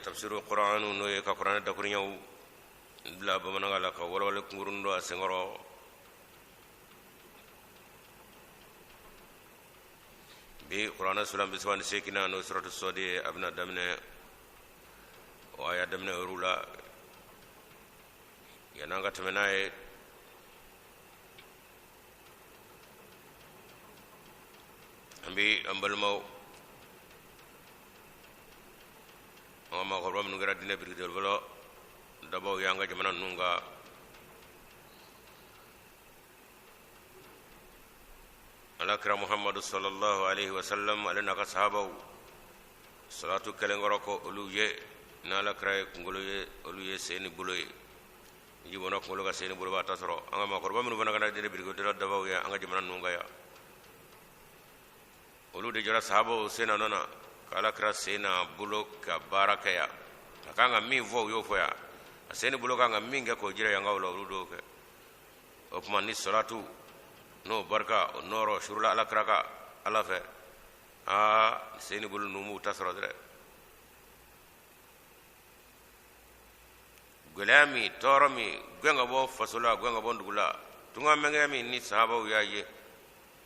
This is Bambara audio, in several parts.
Tafsiru Qur'an, n'o ye ka kuranɛ dakuruɲɛw bila bamanankan la ka walawali kunkurun don a senkɔrɔ. Bi kuranɛ sura 38nan, n'o suratu Sɔdi ye, a bɛna daminɛ o aya daminɛ yɔrɔ la. Yan'an ka tɛmɛ n'a ye, an bɛ an balimaw, an ka maakɔrɔba minnu kɛra diinɛ birikiden fɔlɔ dabaw ye an ka jamana ninnu kan, Ala kira Muhammadu sallallahu alaihi wasallam, ale n'a ka sahabaw salatu kɛlen kɔrɔ ko olu ye, n'Ala kira ye kunkolo ye, olu ye sen ni bolo ye. Ji bɔnna kunkolo kan, sen ni bolo b'a ta sɔrɔ. An ka maakɔrɔba minnu fana kɛra diinɛ birikiden dabaw ye an ka jamana ninnu kan yan, olu de jɔra sahabaw sen na nɔ na ka Ala kira sen n'a bolo ka baara kɛ yan. A kan ka min fɔ, u y'o fɔ yan. A sen ni bolo kan ka min kɛ k'o jira yankaw la, olu d'o kɛ. O tuma ni salatu n'o barika, o nɔɔrɔ surula Ala kira kan Ala fɛ, aa, sen ni bolo ninnu b'u ta sɔrɔ dɛ. Gɛlɛya min, tɔɔrɔ min, gɛn ka bɔ faso la, gɛn ka bɔ dugu la, tunga mɛngɛ min ni sahabaw y'a ye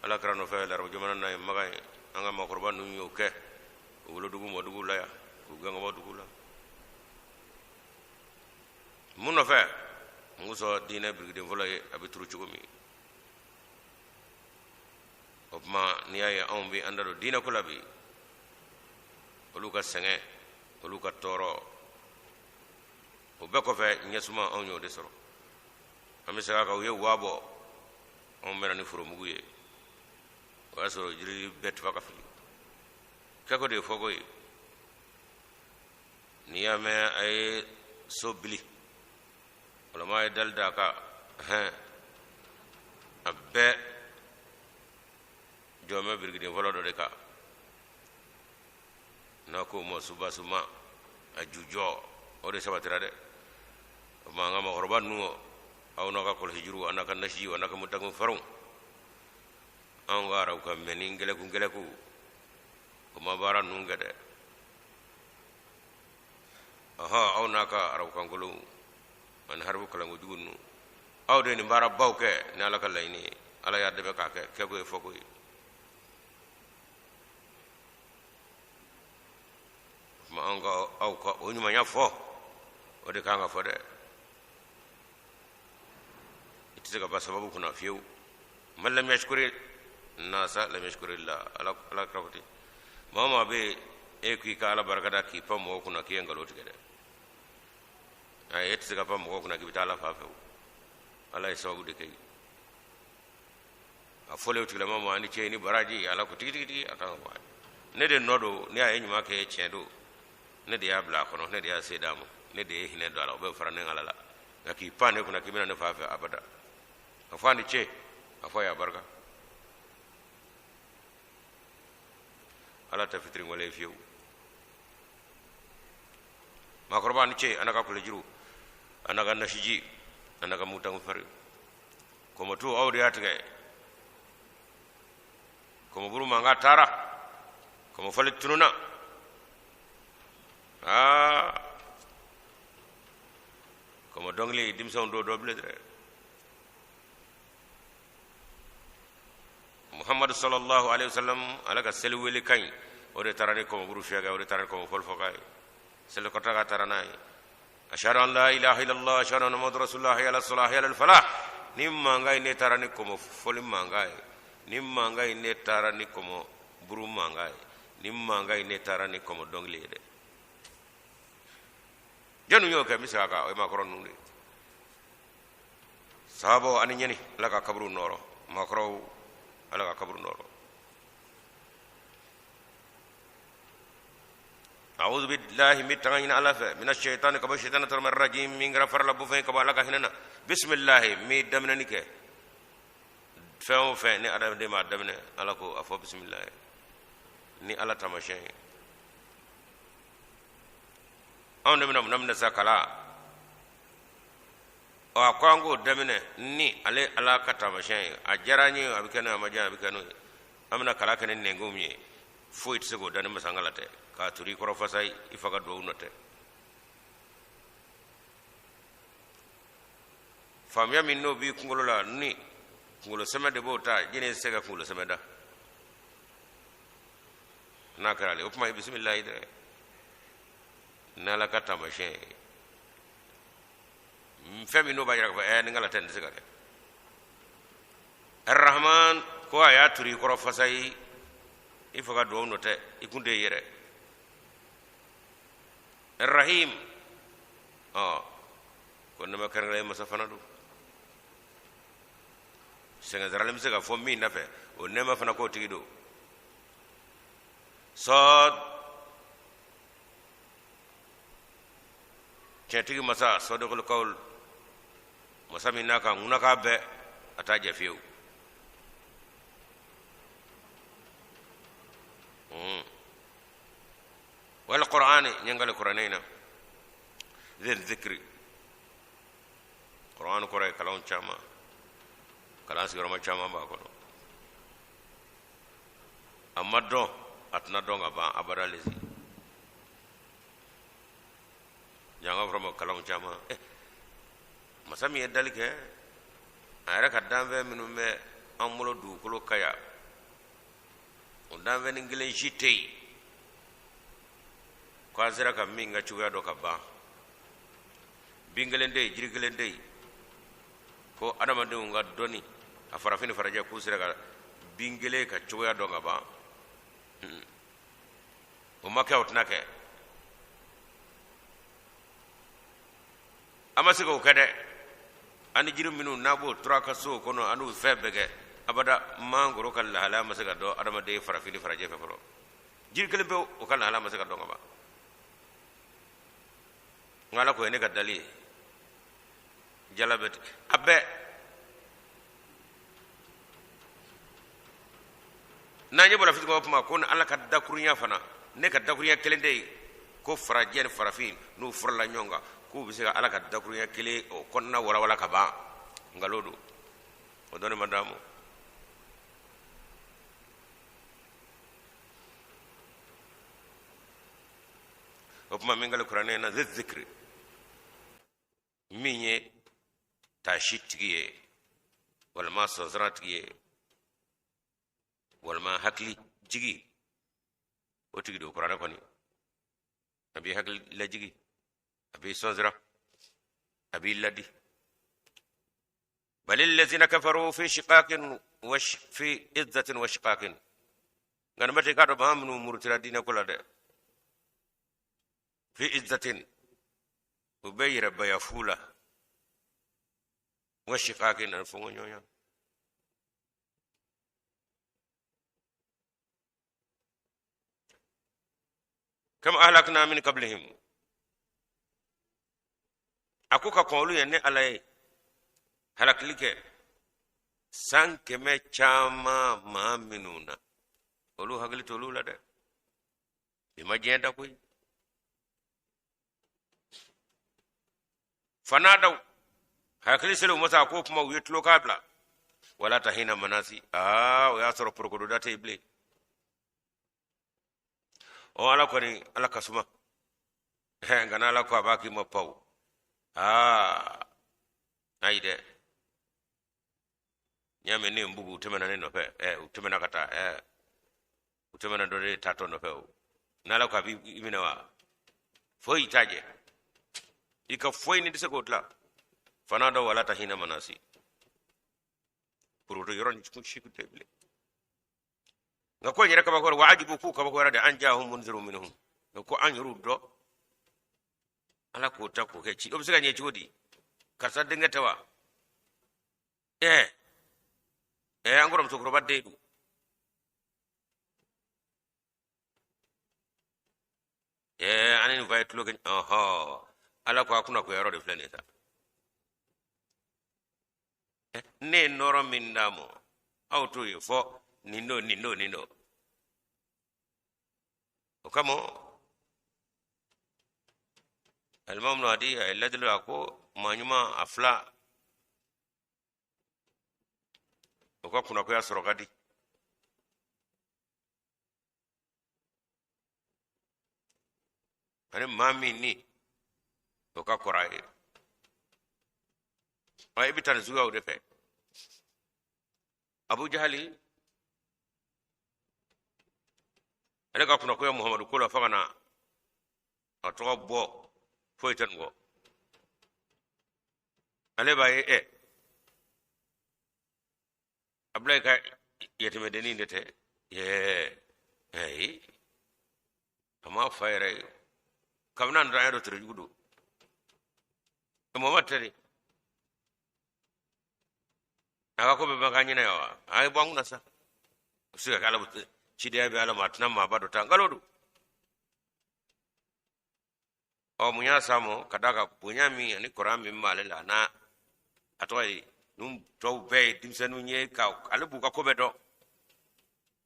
Ala kira nɔfɛ larabu jamana na ye Makan ye, an ka maakɔrɔba ninnu y'o kɛ u wolodugu mɔdugu la yan, k'u gɛn ka bɔ dugu la. Mun nɔfɛ? Mun kosɔn? Diinɛ birikiden fɔlɔ ye a bɛ turu cogo min. O tuma n'i y'a ye anw bɛ an da don diinɛ ko la bi, olu ka sɛgɛn, olu ka tɔɔrɔ, o bɛɛ kɔfɛ ɲɛsuma anw y'o de sɔrɔ. An bɛ segin a kan, u ye waa bɔ, anw bɛna ni foromugu ye. O y'a sɔrɔ jiri bɛɛ tufa ka fili. Kɛko de ye fɔko ye. N'i y'a mɛn a ye so bili, walama ye dali da a kan, hɛn a bɛɛ jɔn bɛ birikiden fɔlɔ dɔ de kan, n'a ko ma subasuma, a jujɔ, o de sabatira dɛ. O tuma an ka maakɔrɔba ninnu, aw n'aw ka kɔlɔsi juru, aw n'a ka nasi, aw n'a ka mutagun farinw, anw ka arabu kan mɛnni gɛlɛku gɛlɛku, o ma baara ninnu kɛ dɛ. Ɔhɔ, aw n'a ka arabu kankolonw ani haribu kalankojugu ninnu, aw de ye nin baarabaw kɛ ni Ala ka laɲini ye. Ala y'a dɛmɛ k'a kɛ. Kɛko ye fɔko ye. Tuma an ka aw ka o ɲumanya fɔ, o de kan ka fɔ dɛ. I tɛ se ka ban sababu kunna fiyewu. Man lam yashkuri nasa lam yashkuri la. Ala Ala kira ko ten. Maa o maa bɛ e k'i ka Ala barika da k'i pan mɔgɔw kunna, k'i ye nkalon tigɛ dɛ. Ayi, e tɛ se ka pan mɔgɔw kunna k'i bɛ taa Ala fan fɛ. O Ala ye sababu de kɛ ye. A fɔlen o tigilama ma, ani cɛ ni baraji, Ala ko tigitigi, a kan ka bɔ ne de nɔ don. Ne y'a ye ɲuman kɛ, tiɲɛ don, ne de y'a bila a kɔnɔ, ne de y'a se d'a ma, ne de ye hinɛ don a la, o bɛ fara ne Ala la. Nka k'i pan ne kunna k'i bɛna ne fa fɛ, abada. A fɔ a ni ce, a fɔ a y'a barika. Ala tɛ fitiri wale fiyewu. Maakɔrɔba ni ce, a n'a ka kɔlɔjuru, a n'a ka nasiji, a n'a ka mutangu fari kɔmɔtu, aw de y'a tigɛ. Kɔmɔburu mankan taara, kɔmɔfali tununa. Aa, kɔmɔ dɔnkili denmisɛnw t'o dɔn bilen dɛ. Muhammadu sallallahu alaihi wasallam, ala ka seli wele ka ɲi, o de taara ni kɔmɔburu fiyɛ, o de taara ni kɔmɔfɔli fɔ k'a ye, selikɔta ka taara n'a ye. Ashhadu an la ilaha illallah, ashhadu anna muhammadur rasulullah, hayya ala salah, hayya ala falah. Ni mankan in ne taara ni kɔmɔ fɔli mankan ye, ni mankan in ne taara ni kɔmɔ buru mankan ye, ni mankan in ne taara ni kɔmɔ dɔnkili ye dɛ. Jɔnni y'o kɛ? N bɛ segin a kan, o ye maakɔrɔ ninnu de ye. Sahabaw ani ɲɛni, Ala ka kaburu nɔɔrɔ. Maakɔrɔw, Ala ka kaburu nɔɔrɔ. A'udhu billahi, n bɛ tanga ɲini Ala fɛ, mina shaitani, ka bɔ shaitana tɔɔrɔ ma, rajim, min kɛra farala bɔfɛn ye ka bɔ Ala ka hinɛ na. Bisimilahi, n bɛ daminɛni kɛ. Fɛn o fɛn ni adamaden b'a daminɛ, Ala ko a fɔ bisimilahi ni Ala taamasiyɛn ye. Anw de bɛna mun daminɛ sa? Kala ɔ, a ko an k'o daminɛ ni ale Ala ka taamasiyɛn ye. A diyara an ye, a bɛ kɛ n'o ye, a ma diya, a bɛ kɛ n'o ye. An bɛna kala kɛ ni nɛnkun min ye, foyi tɛ se k'o da ni masankala tɛ, k'a turu i kɔrɔ fasa, i fa ka duwawu nɔ tɛ. Faamuya min n'o b'i kunkolo la, ni kunkolo sɛmɛ de b'o ta, jinɛ tɛ se ka kunkolo sɛmɛ da n'a kɛra ale. O tuma i bisimilayi dɛ, n'Ala ka taamasiyɛn ye fɛn min n'o b'a jira k'a fɔ ni n kala tɛ nin tɛ se ka kɛ. Arahman ko a y'a turu i kɔrɔ fasa ye, i fa ka duwawu nɔ tɛ, i kun tɛ i yɛrɛ. Arahim ɔ ko nɛɛma kɛrɛnkɛrɛn masa fana don, sɛgɛn saralen bɛ se ka fɔ min nafɛ, o nɛɛma fana k'o tigi don. Sɔd tiɲɛtigi masa, sɔdikul kawul, masa min n'a ka ŋunaka bɛɛ a t'a jɛ fiyewu. Wal qur'ani, n ye kali kuranɛ in na, zi zikiri, qur'an kɔrɔ ye kalanw caman, kalan sigiyɔrɔma caman b'a kɔnɔ. A ma dɔn, a tɛna dɔn ka ban abada lesi. Janga fɔra ma kalanw caman. Masa min ye dali kɛ a yɛrɛ ka danfɛn minnu bɛ an bolo dugukolo kan yan, o danfɛnnin kelen si tɛ yen ko an sera ka min ka cogoya dɔn ka ban. Bin kelen tɛ yen, jiri kelen tɛ yen ko adamadenw ka dɔnni, a farafin ni farajɛ, k'u sera ka bin kelen ka cogoya dɔn ka ban. O ma kɛ, o tɛna kɛ. An ma se k'o kɛ dɛ. An ni jiri minnu n'a b'o tura ka sow kɔnɔ, an n'u fɛn bɛɛ kɛ, abada mangoro ka lahalaya ma se ka dɔn adamaden farafin ni farajɛ fɛ fɔlɔ. Jiri kelen pe o ka lahalaya ma se ka dɔn ka ban. Nka Ala ko ye ne ka dali ye jala bɛ a bɛɛ n'an ɲɛ bɔra fitiri kuma ko ni Ala ka dakurunya fana, ne ka dakurunya kelen tɛ yen ko farajɛ ni farafin n'u farala ɲɔgɔn kan k'u bɛ se ka Ala ka dakurunya kelen o kɔnɔna walawala ka ban. Nkalon don, o dɔnni ma d'an ma. O tuma min kali kuranɛ na, zikiri min ye taasi tigi ye, walima sɔnsara tigi ye, walima hakili jigi o tigi don. Kuranɛ kɔni a b'i hakili lajigi, a b'i sɔnsira, a b'i ladi. Balil lazina kafaru fi shiqaqin wa fi izzatin wa shiqaqin. Nka nin bɛ ten, k'a dɔn maa minnu murutira diinɛ ko la dɛ, fi izzatin, u bɛ yɛrɛbaya fu la, wa shiqaqin, ani fɔnkɔɲɔgɔnya. Kam ahlakna min qablihim, a ko ka kɔn olu ye, ne Ala ye halakili kɛ san 100 caman maa minnu na, olu hakili t'olu la dɛ. I ma diɲɛ da koyi. Fanadaw hakili selen u ma sa, ko kuma u ye tulo k'a bila. Wala tahina manasi, aa o y'a sɔrɔ porokododa tɛ yen bilen. Ɔ Ala kɔni, Ala ka suma, nka n'Ala ko a b'a k'i ma paw, aa ayi dɛ. N y'a mɛn ne ye n bugu, u tɛmɛna ne nɔfɛ, u tɛmɛna ka taa, u tɛmɛna dɔ de taatɔ nɔfɛ. O n'Ala ko a b'i minɛ wa, foyi t'a jɛ, i ka foyi ni tɛ se k'o dilan. Fanadaw wala tahina manasi, poroto yɔrɔ ni si tɛ bilen. Nka ko in yɛrɛ kabako, wa ajibu, k'u kabakoyara de, an jahum munziru minhum, ko an yɛrɛw dɔ Ala k'o ta k'o kɛ ci, o bɛ se ka ɲɛ cogo di? Karisa denkɛ tɛ wa? An kɔrɔmusokɔrɔba den don. An ni nin fa ye tulo kɛ. Ɔhɔ, Ala ko a kunna ko yɔrɔ de filɛ nin ye sa. Ne ye nɔɔrɔ min d'a ma, aw t'o ye fɔ nin don, nin don, nin don. O kama alimami ibn Adi a ye ladili, a ko maa ɲuman a fila o ka kunnakoya sɔrɔ ka di. Ani maa min ni o ka kɔrɔ a ye. I bɛ taa nin suguyaw de fɛ. Abu Jahali ale ka kunnakoya Muhamadu ko la fo ka na a tɔgɔ bɔ foyi tɛ nin kɔ. Ale b'a ye Abulayi ka yatimɛdennin de tɛ ayi a m'a fa yɛrɛ ye kabini an dɔrɔn an y'a dɔn terejugu don. Muhamadu tɛ de a ka ko bɛɛ bɛ k'an ɲɛna yan wa? A ye bɔ an kunna sa. O se ka kɛ ala cidenya bɛ ala ma a tɛna maaba dɔ ta nkalon don. Ɔ mun y'a s'a ma ka d'a kan bonya min ani kɔrɔya min b'ale la n'a a tɔgɔ ye ninnu tɔw bɛɛ ye denmisɛnninw ye ka ale b'u ka ko bɛɛ dɔn.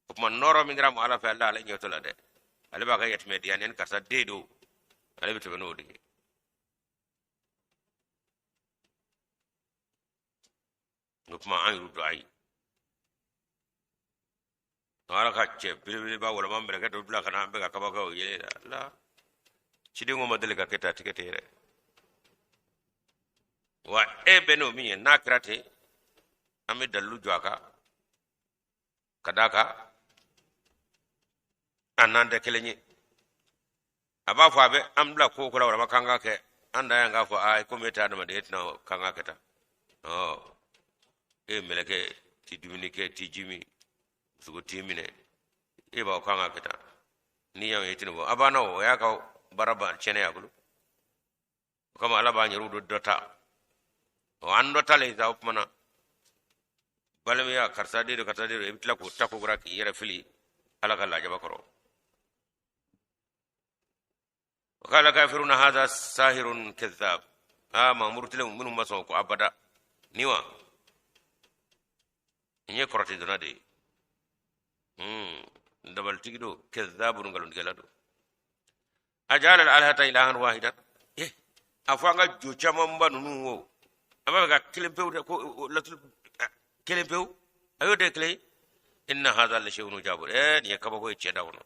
O tuma nɔɔrɔ min kɛra ma ala fɛ ale ale ɲɛ t'o la dɛ. Ale b'a ka yatimɛdenya ni karisa den don ale bɛ tɛmɛ n'o de ye. O tuma an y'u don ayi ala ka cɛ belebeleba walama mɛlɛkɛ dɔ bila ka na an bɛ ka kabako ye la ciden ko ma deli ka kɛ ten a ti kɛ ten yɛrɛ wa e bɛ n'o min ye n'a kɛra ten an bɛ dalilu jɔ a kan ka d'a kan a n'an tɛ kelen ye. A b'a fɔ a bɛ an bila ko ko la walama k'an ka kɛ an da y'an k'a fɔ aa komi e tɛ adamaden e tɛna k'an ka kɛ tan. Ɔ e ye mɛlɛkɛ ti dumuni kɛ ti ji min sogo t'i minɛ e b'a fɔ k'an ka kɛ tan n'i y'anw ye i tɛna bɔ a banna o y'a ka baara ban tiɲɛnen y'a bolo. O kama ala b'an yɛrɛw don dɔ ta ɔ an dɔ ta le sa o tuma na balimaya karisa den don karisa den don i bɛ tila k'o ta ko kura k'i yɛrɛ fili ala ka lajaba kɔrɔ. Wa kafiruna hadha sahirun kadhab. Aa maa murutilenw minnu ma sɔn ko abada ni wa n ye kɔrɔtɛ donna de ye dabalitigi don kadhabun nkalontigɛla don. Ajala al alihata ilahan wahidan. A fɔ an ka jo camanba ninnu wo an b'a fɛ ka kelen pewu dɛ ko laturu kelen pewu a y'o de kelen. Inna hadha la shay'un ujabun. Nin ye kabako ye cɛ da kɔnɔ.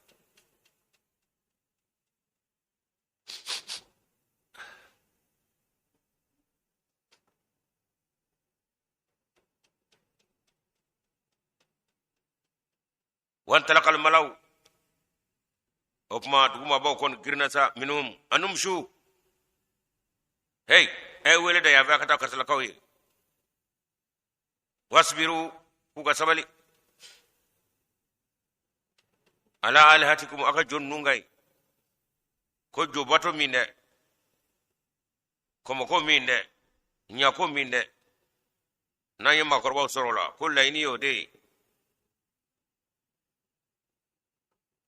Wantalaka almalaw o tuma dugumabaw kɔni girinna sa minhum anumshu hey a ye wele da yan fɛ a ka taa karisalakaw ye wasbiru k'u ka sabali ala alihatikum a ka jo ninnu ka ye ko jo bato min dɛ kɔmɔko min dɛ ɲako min dɛ n'an ye maakɔrɔbaw sɔrɔ o la ko laɲini y'o de ye.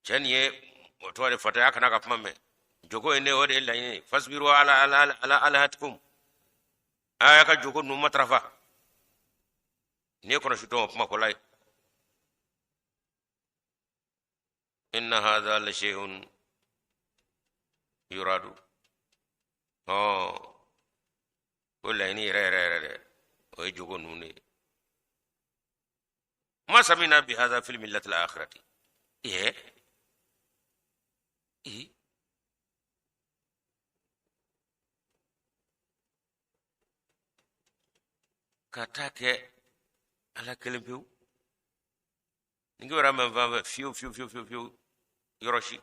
Cɛ nin ye o tɔgɔ de fataya kana ka kuma mɛn joko ye ne o de ye laɲini ye fasbiru ala ala ala alihatikum a y'a ka joko ninnu matarafa nin ye kɔnɔsi tɔn kuma kɔla ye. Inna hadha la shay'un yuradu. Ɔ o laɲini yɛrɛ yɛrɛ yɛrɛ dɛ o ye joko ninnu de ye. Ma samina bi hadha fil millati al akhirati. Ka taa kɛ ala kelen pewu ni kibaruya mɛn fan fɛ fiyewu fiyewu fiyewu fiyewu fiyewu yɔrɔ si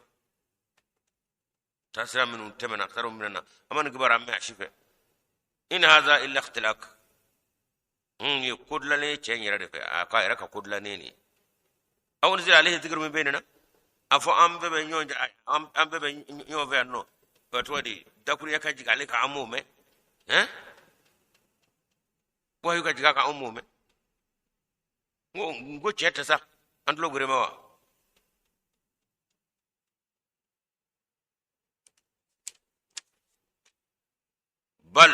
taasira minnu tɛmɛna taar'o minɛ na an ma nin kibaruya mɛn a si fɛ. In hadha illa ikhtilaq. N ye ko dilannen ye cɛ in yɛrɛ de fɛ a ko a yɛrɛ ka ko dilannen nin ye. Aw unzila alayhi dhikru min baynina a fɔ an bɛɛ bɛ ɲɔgɔn an bɛɛ bɛ ɲɔgɔn fɛ yan nɔ o tɔgɔ di dakurunya ka jigin ale kan an m'o mɛn hɛn wahayu ka jigin a kan an m'o mɛn. N ko cɛ tɛ sa an tulo geren bɛ wa. Bal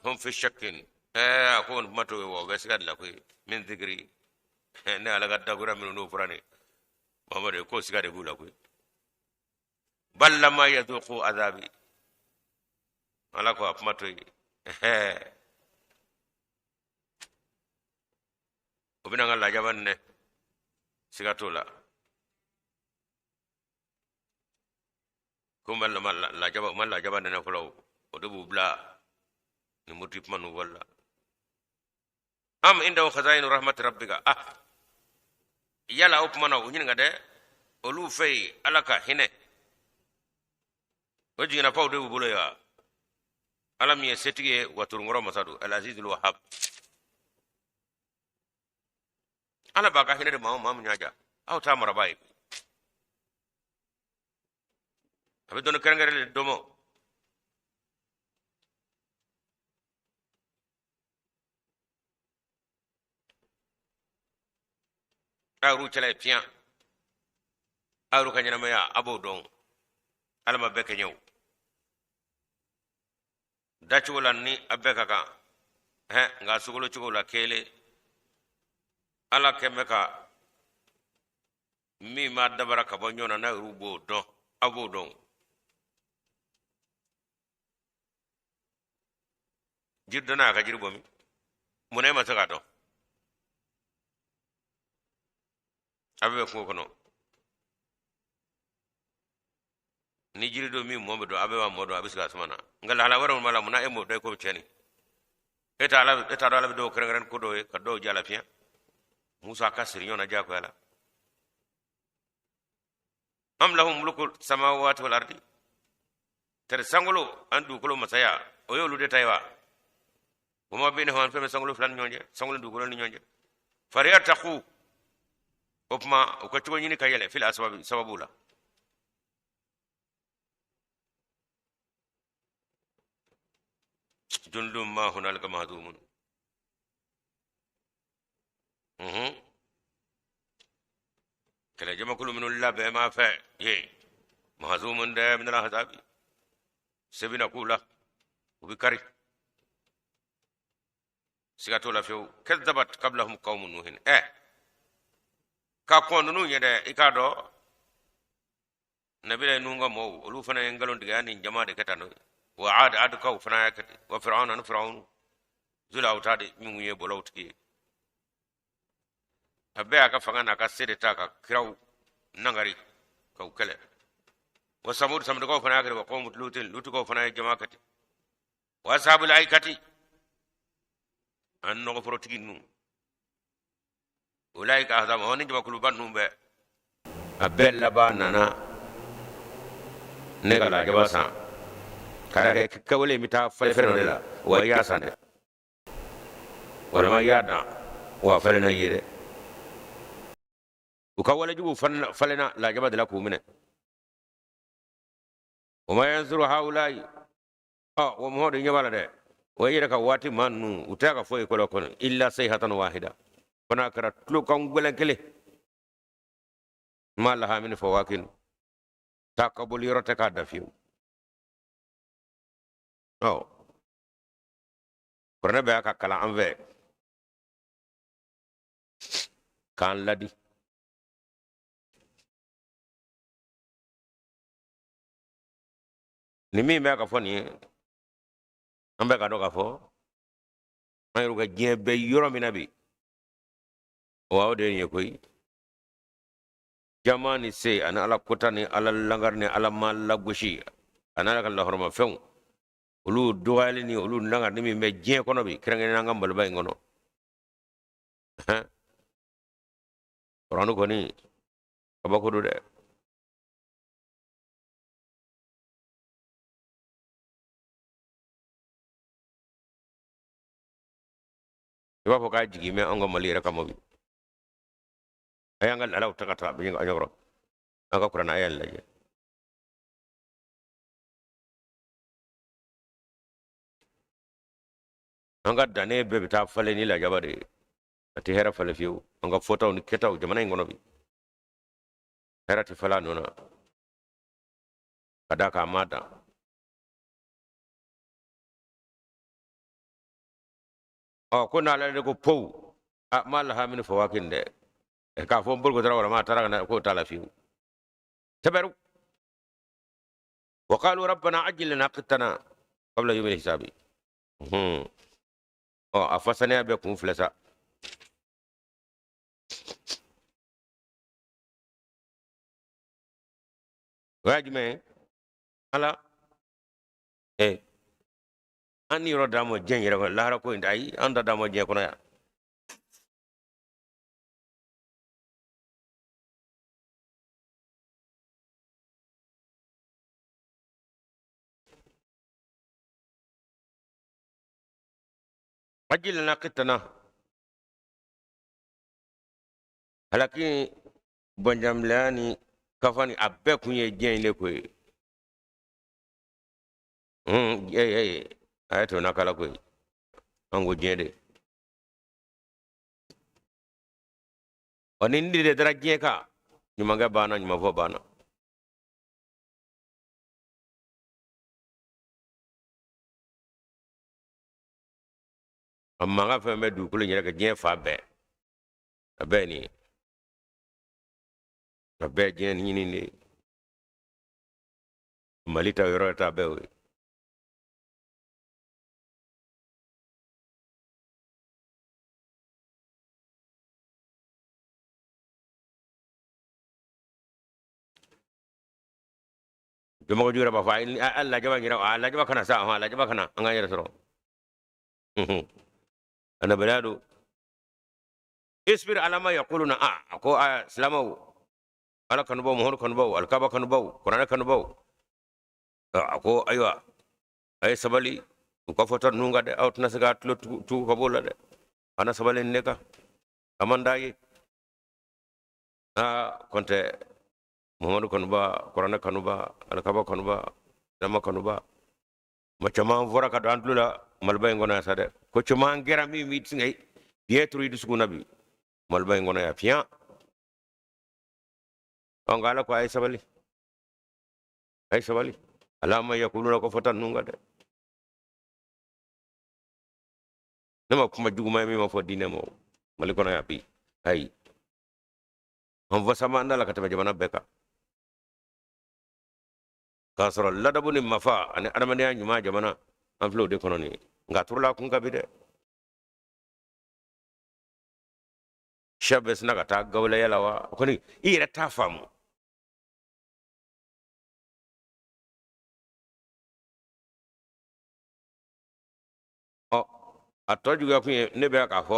hum fi shakkin. A ko nin kuma t'o ye wa o bɛ siga de la koyi min zikiri ne ala ka dakura minnu n'o fɔra ne Muhamadu k'o siga de b'u la koyi. Bal lamma yadhuqu azabi ala ko a kuma to yen o bɛna n ka lajaba nɛnɛ siga t'o la. Ko ma lajaba ma lajaba nɛnɛ fɔlɔ o de b'u bila nin muruti kuma ninnu fɔli la. Am indahu khazainu rahmati rabbika. Ah, yala o tuma na u ɲininka dɛ, olu fɛ yen Ala ka hinɛ o jiginnafaw de b'u bolo yen wa? Ala min ye setigi ye wa turunkɔrɔ masa don, al-azizul wahab. Ala b'a ka hinɛ di maa o maa min y'a ja, aw t'a marabaa ye. A bɛ dɔnni kɛrɛnkɛrɛnnen de dɔ ma. A y'u cɛla ye fiɲɛ, a y'u ka ɲɛnamaya, a b'o dɔn. Ala ma bɛɛ kɛɲɛ o dacogo la ni a bɛɛ ka kan hɛ, nka sogolo cogo la kelen. Ala kɛn bɛ ka min b'a dabara ka bɔ ɲɔgɔn na, n'a yɛrɛ b'o dɔn, a b'o dɔn. Jiri dɔnna y'a ka jiri bɔ min, munna e ma se k'a dɔn? A bɛ bɛ kungo kɔnɔ ni jiri don min mɔ bɛ dɔn, a bɛ b'a mɔ dɔn, a bɛ sigi a suma na. Nka lahala wɛrɛ min b'a la, munna e m'o dɔn? I ko cɛni e t'a ala, e t'a dɔn Ala bɛ dɔw kɛrɛnkɛrɛn ko dɔw ye ka dɔw jɛ la fiɲɛ. Musa ka siri ɲɔgɔn na diyagoya la. Am lahum mulku samawati wal ardi, tari sankolo ani dugukolo masaya o y'olu de ta ye wa? Wa ma bainahuma, fɛn bɛ sankolo fila ni ɲɔgɔn cɛ, sankolo ni dugukolo ni ɲɔgɔn cɛ. Falyartaqu, o tuma u ka cogo ɲini ka yɛlɛ fil asbabi, sababu la. Jundun ma hunalika mahzumun. Kɛlɛ jamakulu minnu labɛn ma fɛ ye mahzumun dɛ, min al-ahzabi, se bɛna k'u la, u bɛ kari, siga t'o la fiyewu. Kazzabat qablahum qawmu nuhin. Ɛ ka kɔn ninnu ɲɛ dɛ, i k'a dɔn nabila nuhu ka mɔɔw, olu fana ye nkalon tigɛ ni jama de kɛ tan n'o ye. Wa ad, adkaw fana y'a kɛ ten. Wa firawuna, ni firawunu zul awtadi, minnu ye bɔlɔw tigi ye. A bɛɛ y'a ka fanga n'a ka se de ta ka kiraw nangari ka u kɛlɛ. Wa samud, samudukaw fana y'a kɛ. Wa qawmu lutin, lutukaw fana ye jama kɛ ten. Wa ashabul aikati, an nɔgɔforotigi ninnu. Ulaika ahzab, o ni jamakuluba ninnu bɛɛ, a bɛɛ laban nana ne ka lajaba san ka da kɛ kɛwale in bɛ taa falen fɛn dɔ de la. Wa i y'a san dɛ, walima i y'a dan, wa a falenna i ye dɛ. U ka walejuguw falenna lajaba de la k'u minɛ. Wa ma yanzuru haulayi, ɔ wa mɔgɔ de ɲɛ b'a la dɛ, o yɛrɛ ka waati maa ninnu, u tɛ ka foyi kɔlɔ kɔnɔ illa sayhatan wahida, fo n'a kɛra tulokan gwɛlɛn kelen. Ma laha min fawakin, taa ka boli yɔrɔ tɛ k'a da fiyewu. Ɔ kuranɛ bɛ ka kalan an fɛ k'an ladi. Ni min bɛ ka fɔ nin ye, an bɛ ka dɔn k'a fɔ an yɛrɛ ka diɲɛ bɛ yɔrɔ min na bi, wa o de ye nin ye koyi. Jama ni se ani Ala kota ni Ala langari ni Ala ma lagosi ani Ala ka lahɔrɔmafɛnw, olu dɔgɔyali ni olu langari min bɛ diɲɛ kɔnɔ bi, kɛrɛnkɛrɛnnenya an ka Maliba in kɔnɔ. Kuranɛ kɔni kabako don dɛ. I b'a fɔ k'a jigin bɛ an ka Mali yɛrɛ kama bi. A y'an ka laadaw ta ka taa a ɲɛkɔrɔ, an ka kuranɛ aya lajɛ. An ka dannen bɛɛ bɛ taa falen ni lajaba de ye, a tɛ hɛrɛ falen fiyewu. An ka fɔtaw ni kɛtaw jamana in kɔnɔ bi, hɛrɛ tɛ falen a nɔ na, ka d'a kan a ma dan. Ɔ ko n'ala de ko pow, a ma laha min fawakin dɛ, k'a fɔ n boloko taara walima a taara ka na, k'o t'a la fiyewu. Tɛbɛru wa qalu rabbana ajil lana qittana qabla yawmil hisabi. Ɔ a fasaniya bɛɛ kun filɛ sa. O y'a jumɛn ye? Ala an ni yɔrɔ d'an ma diɲɛ yɛrɛ kɔnɔ, lahara ko in ayi, an ta d'an ma diɲɛ kɔnɔ yan. Ajil lana qittana, halaki bɔnjambilaya ni kafa ni a bɛɛ kun ye diɲɛ in de ko ye. A ye tɛmɛ n'a kala ko ye, an ko diɲɛ de. Ɔ ni nin de dara diɲɛ kan, ɲumankɛ banna, ɲumanfɔ banna. A mankan fɛn bɛ dugukolo in yɛrɛ kɛ diɲɛ fan bɛɛ, a bɛɛ ye nin ye, a bɛɛ ye diɲɛ ɲini de ye. Mali ta yɔrɔ ta bɛɛ o ye. Jɔmɔgɔ ju yɛrɛ b'a fɔ a lajaba yɛrɛ, a lajaba kana sa, a lajaba kana an k'an yɛrɛ sɔrɔ. A nabaliya don. Isbir ala ma yaquluna, a ko a silamɛw, Ala kanubaw, Muhamadu kanubaw, alikaba kanubaw, kuranɛ kanubaw, a ko ayiwa, a ye sabali u ka fɔta ninnu kan dɛ, aw tɛna se k'a tulo tugu ka b'o la dɛ, a na sabali nin de kan, a man d'a ye. Aa kɔntɛ Muhamadu kanuba, kuranɛ kanuba, alikaba kanuba, silama kanuba, ma caman fɔra ka don an tulo la Maliba in kɔnɔ yan sa dɛ. Ko caman kɛra min b'i singɛ biɲɛ turu i dusukun na bi Maliba in kɔnɔ yan fiɲɛ. Ɔ nka Ala ko a ye sabali, a ye sabali, ala ma yakuluna ko fɔta ninnu kan dɛ. Ne ma kuma juguman ye min ma fɔ diinɛ ma Mali kɔnɔ yan bi, ayi, an fasama an da la ka tɛmɛ jamana bɛɛ kan, k'a sɔrɔ ladabu ni mafa ani adamadenya ɲuman jamana an filɛ o de kɔnɔ nin ye, nka a turula kun kan bi dɛ. Siya bɛ sina ka taa gawulaya la wa kɔni i yɛrɛ t'a faamu. Ɔ a tɔ juguya kun ye ne bɛ k'a fɔ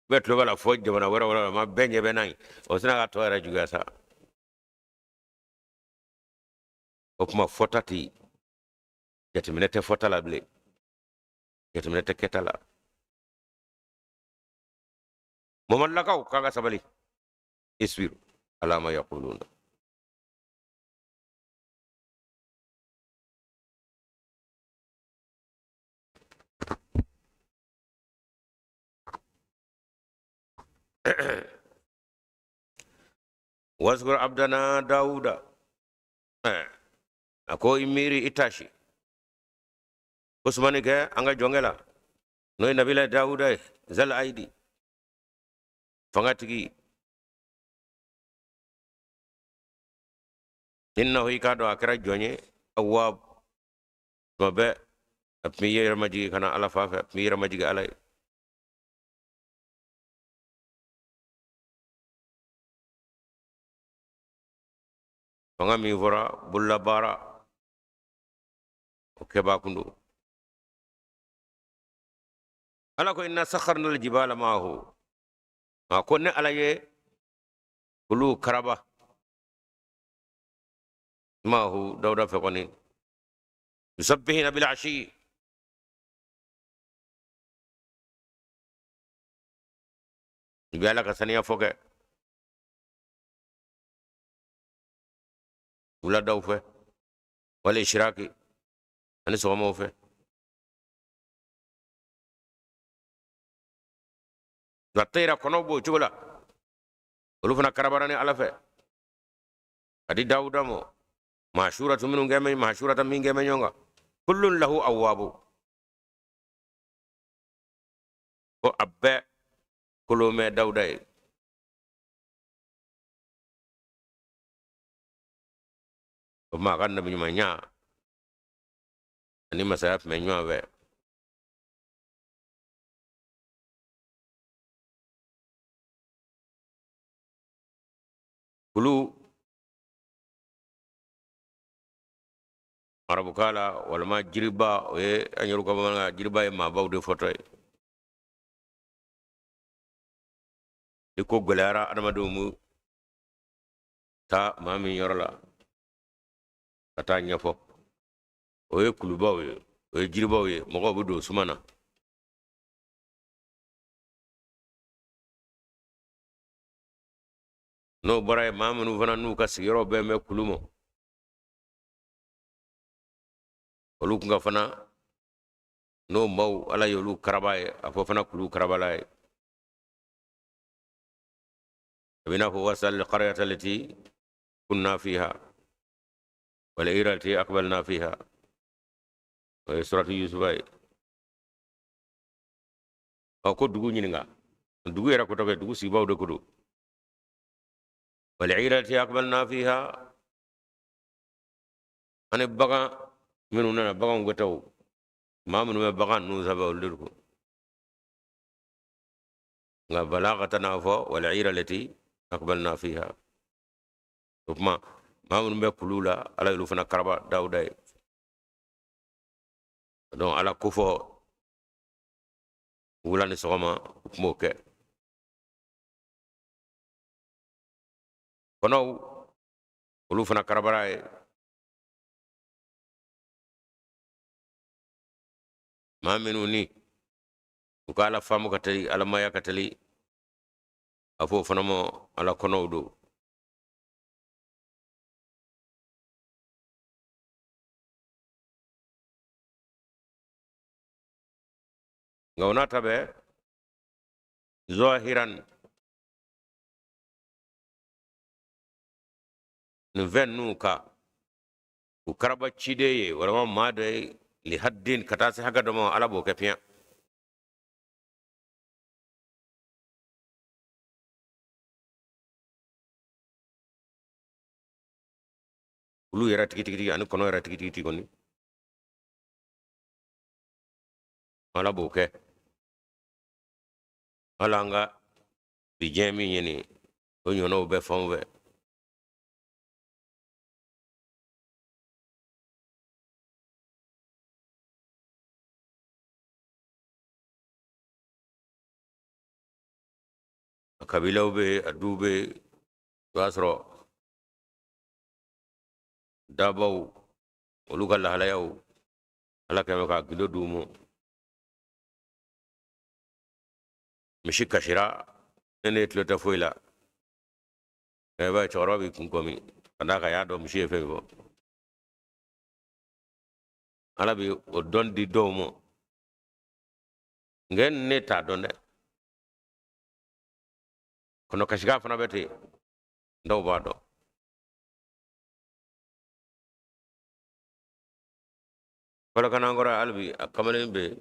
bɛɛ tulo b'a la fɔ jamana wɛrɛ wɛrɛ ma bɛɛ ɲɛ bɛ n'a ye, o sina ka tɔ yɛrɛ juguya sa. O kuma fɔta tɛ yen, jateminɛ tɛ fɔta la bilen, jateminɛ tɛ kɛta la. Mamadulakaw k'an ka sabali, isbir ala ma yaquluna. Waskur abdana Dawuda, a ko i miiri i taasi Usmani kɛ an ka jɔnkɛ la, n'o ye nabila Dawuda ye, zal aidi, fangatigi. Innahu, i k'a dɔn a kɛra jɔn ye, awwab, tuma bɛɛ a tun bɛ yɛrɛ majigi ka na Ala fan fɛ, a tun bɛ yɛrɛ majigi Ala ye. Fanga min fɔra bololabaara o kɛbaa kun don. Ala ko inna sakharna aljibala maahu, a ko ne Ala ye olu karaba maahu Dawuda fɛ kɔni, yusabbihina bil ashi, i bɛ Ala ka saniya fɔ kɛ wuladaw fɛ, wal ishraki, ani sɔgɔmaw fɛ. Wa tayra, kɔnɔw b'o cogo la, olu fana karabara ni Ala fɛ ka di Dawuda ma, mahshuratu minnu kɛ mɛ mahshurata min kɛ mɛ ɲɔgɔn kan, kullun lahu awwabu, ko a bɛɛ kolon bɛ Dawuda ye. O tuma a ka nabiɲumanya ani masaya tun bɛ ɲɔgɔn fɛ. Kulu arabukan la walima jiriba, o ye an yɛrɛ ka bamanankan jiriba ye maabaw de fɔtɔ ye. I ko gɛlɛyara adamadenw mu taa maa min yɔrɔ la ka taa ɲɛfɔ, o ye kulubaw ye, o ye jiribaw ye, mɔgɔw bɛ don suma na. N'o bɔra yen, maa minnu fana n'u ka sigiyɔrɔ bɛn bɛ kulu ma, olu kun ka fana n'o maaw Ala ye olu karaba ye, a fɔ fana kulu karabala ye. A bɛ n'a fɔ wasal qaryata lati kunna fiha wal ira lati aqbalna fiha, o ye suratu Yusufa ye. Ɔ ko dugu ɲininka, dugu yɛrɛ ko tɛ kɛ, dugu sigibaw de ko don. Wal ira lati aqbalna fiha, ani bagan minnu nana, baganw gɛtɛw, maa minnu bɛ bagan ninnu sanfɛ, olu de ko. Nka balagata n'a fɔ wal ira lati aqbalna fiha, o tuma maa minnu bɛ kulu la, Ala y'olu fana karaba Dawuda ye. Donc Ala ko fɔ wula ni sɔgɔma, u tun b'o kɛ. Kɔnɔw, olu fana karabara ye. Maa minnu ni u ka Ala faamu ka teli, Alamaya ka teli, a fɔ o fana ma Ala kɔnɔw don. Nka o n'a ta bɛɛ, zahiran nin fɛn ninnu ka u karaba ciden ye walima maa dɔ ye lihaddin, ka taa se hakɛ dɔ ma, Ala b'o kɛ piyan. Olu yɛrɛ tigitigitigi ani kɔnɔ yɛrɛ tigitigiti kɔni, Ala b'o kɛ. Ala an ka bi diɲɛ min ye nin, o ɲɔgɔnnaw bɛ fanw fɛ. A kabilaw bɛ yen, a duw bɛ yen, o y'a sɔrɔ dabaw olu ka lahalayaw Ala kɛlen bɛ ka gindo d'u ma. Misi kasira, ne ne tulo tɛ foyi la, i b'a ye cɛkɔrɔba b'i kun kɔmi ka d'a kan a y'a dɔn misi ye fɛn fɔ. Ala bɛ o dɔn di dɔw ma, nka ne t'a dɔn dɛ. Kɔnɔ kasikan fana bɛ ten, dɔw b'a dɔn. Kɔlɔkanankɔrɔ hali bi a kamalen bɛ yen,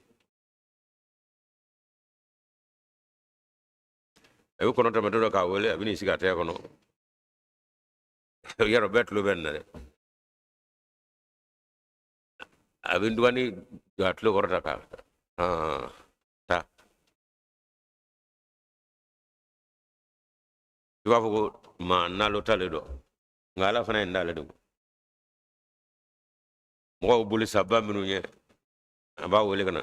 a bɛ kɔnɔ tɛmɛtɔ dɔ k'a wele, a bɛ n'i sigi a tɛgɛ kɔnɔ. Yarɔ bɛɛ tulo bɛ nin na dɛ. A bɛ dugani don a tulo kɔrɔ ta ka ta, i b'a fɔ ko maa nalo t'ale dɔn, nka Ala fana ye n d'ale dɔn. Mɔgɔw boli saba minnu ye, a b'a wele ka na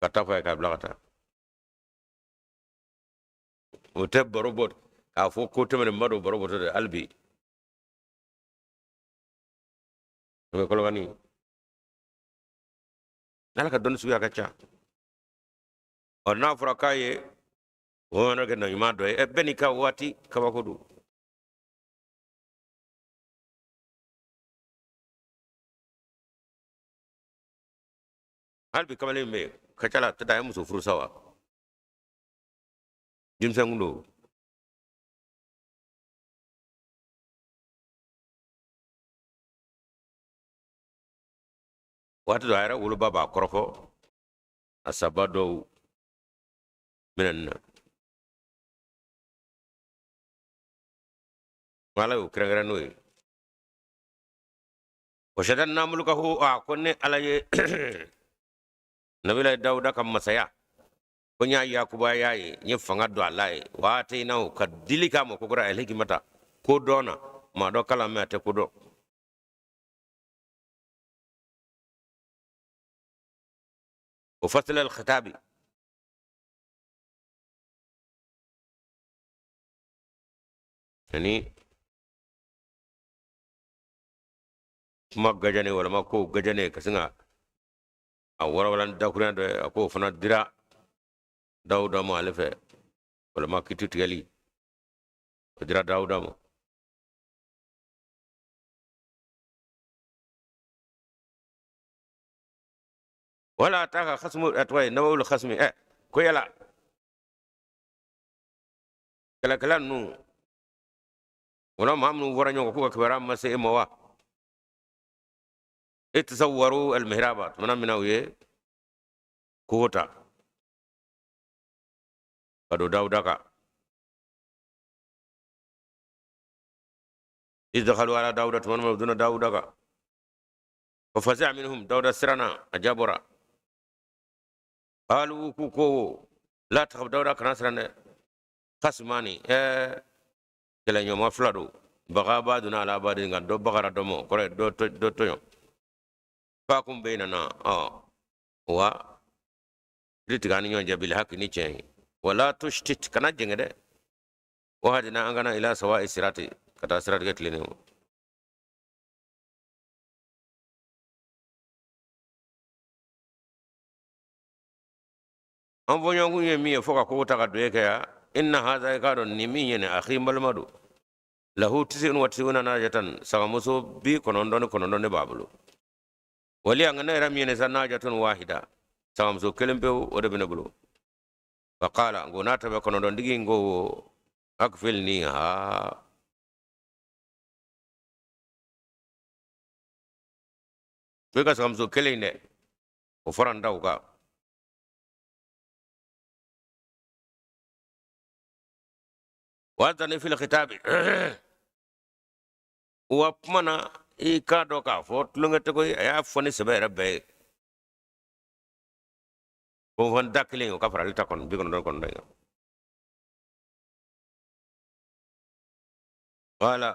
ka taa fɔ a ye k'a bila ka taa. O tɛ baro bɔ k'a fɔ ko tɛmɛnen ba don, baro bɔtɔ dɛ. Hali bi o bɛ Kɔlɔkani. Ala ka dɔnni suguya ka ca. Ɔ n'a fɔra k'a ye o yɔrɔ kɛ naɲuman dɔ ye, ɛ bɛɛ n'i ka waati kabako don. Hali bi kamalen bɛ yen, ka ca la tɛ a ye muso furu sa wa, denmisɛn kun don. Waati dɔ a yɛrɛ woloba b'a kɔrɔfɔ a saba dɔw minɛni na. Ala y'o kɛrɛnkɛrɛn n'o ye. Wa shadadna mulkahu, a ko ne Ala ye nabila Dawuda ka masaya ko n y'a yakubaya ye, n ye fanga don a la ye. Wa ataynahu, ka dili k'a ma ko kura alhikimata, ko dɔn na maa dɔ kalan mɛ a tɛ ko dɔn. Wa fasla alkhitabi, ani kuma gajane walima ko gajane ka sin ka a walawala ni dakurunya dɔ ye, a k'o fana dira Dawuda ma ale fɛ. Walima kiti tigɛli o dira Dawuda ma. Wala ataka khasmu atwa nawul khasmi ko yala kɛlɛkɛla ninnu wala maa minnu fɔra ɲɔgɔn k'u ka kibaruya ma se e ma wa? Itasawwaru almihraba, tumana min na u ye kogo ta ka don Dawuda kan. Idakhalu ala Dawuda, tuma min na u donna Dawuda kan. Fa fazi'a minhum, Dawuda siranna, a jabɔra. Qalu, k'u ko la takhaf, Dawuda kana siran dɛ. Khasmani, kɛlɛɲɔgɔnma fila don. Baga ba'duna ala ba'din, nka dɔ bagara dɔ ma, o kɔrɔ ye dɔ tɔɲɔ. Fahkum baynana, wa kiri tigɛ an ni ɲɔgɔn cɛ bil haqi, ni tiɲɛ ye. Wala tushtit, kana jɛngɛ dɛ. Wahdina, an kana ila sawa'i sirati, ka taa siratigɛ tilennen ma. An fɔɲɔgɔnkun ye min ye fo ka kogo ta ka don e kɛ yan. Inna haza, i k'a dɔn nin min ye nin akhi, n balima don. Lahu tisi'un wa tisi'una najatan, sagamuso 99 ne b'a bolo. Waliya, nka ne yɛrɛ min ye nin sa, najatun wahida, sagamuso kelen pewu o de bɛ ne bolo. Fa qala, n ko n'a tɛ bɛ kɔnɔntɔntigi in ko akfilni ha, ko i ka sagamuso kelen in dɛ, o fara n taw kan. Wa azzani fil khitabi, wa kuma na i k'a dɔn k'a fɔ tulonkɛ tɛ koyi, a y'a fɔ ni sɛbɛ yɛrɛ bɛɛ ye. Ko fɔ n da kelen o ka fara ale ta kɔnɔ 99 in kan. Wala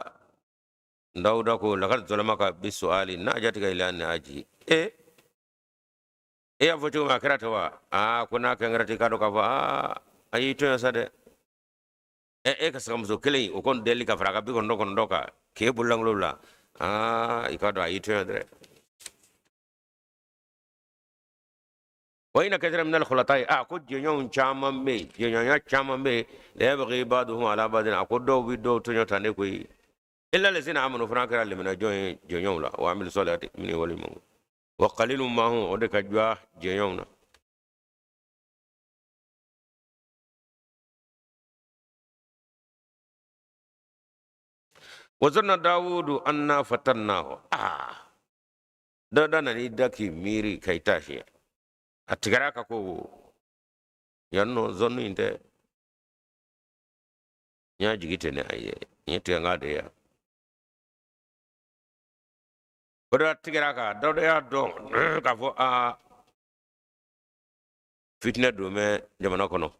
Dawuda ko lakad zalamaka bisuali najatika ila naji. E y'a fɔ cogo min a kɛra ten wa? Aa, ko n'a kɛra ten, i k'a dɔn k'a fɔ aa, a y'i tɔɲɔ sa dɛ. E ka sagamuso kelen o kɔni deli ka fara a ka 99 kan k'e bololankolon bila, aa, i k'a dɔn a y'i tɔɲɔ dɛ. Wa inna kathira min al-khulata'i, a ko jɛɲɔgɔnw caman bɛ yen, jɛɲɔgɔnya caman bɛ yen, la yabghi ba'duhum ala ba'din, a ko dɔw bɛ dɔw tɔɲɔ tan de koyi. Illa lazina amanu, fana kɛra limaniya jɔn ye jɛɲɔgɔnw la, wa amilu salihati, minnu ye wale ɲuman kɛ. Wa qalilun ma hum, o de ka juguya jɛɲɔgɔnw na. Wa zanna Dawudu anna fatannahu, aa, Dawuda nan'i da k'i miiri ka i ta siɲɛ, a tigɛra ka ko yan nɔ zɔnni in tɛ, n y'a jigi tɛ ne a ye, n ye tigɛ n k'a de yan. O de tigɛra kan, Dawuda y'a dɔn k'a fɔ aa, fitinɛ don bɛ jamana kɔnɔ,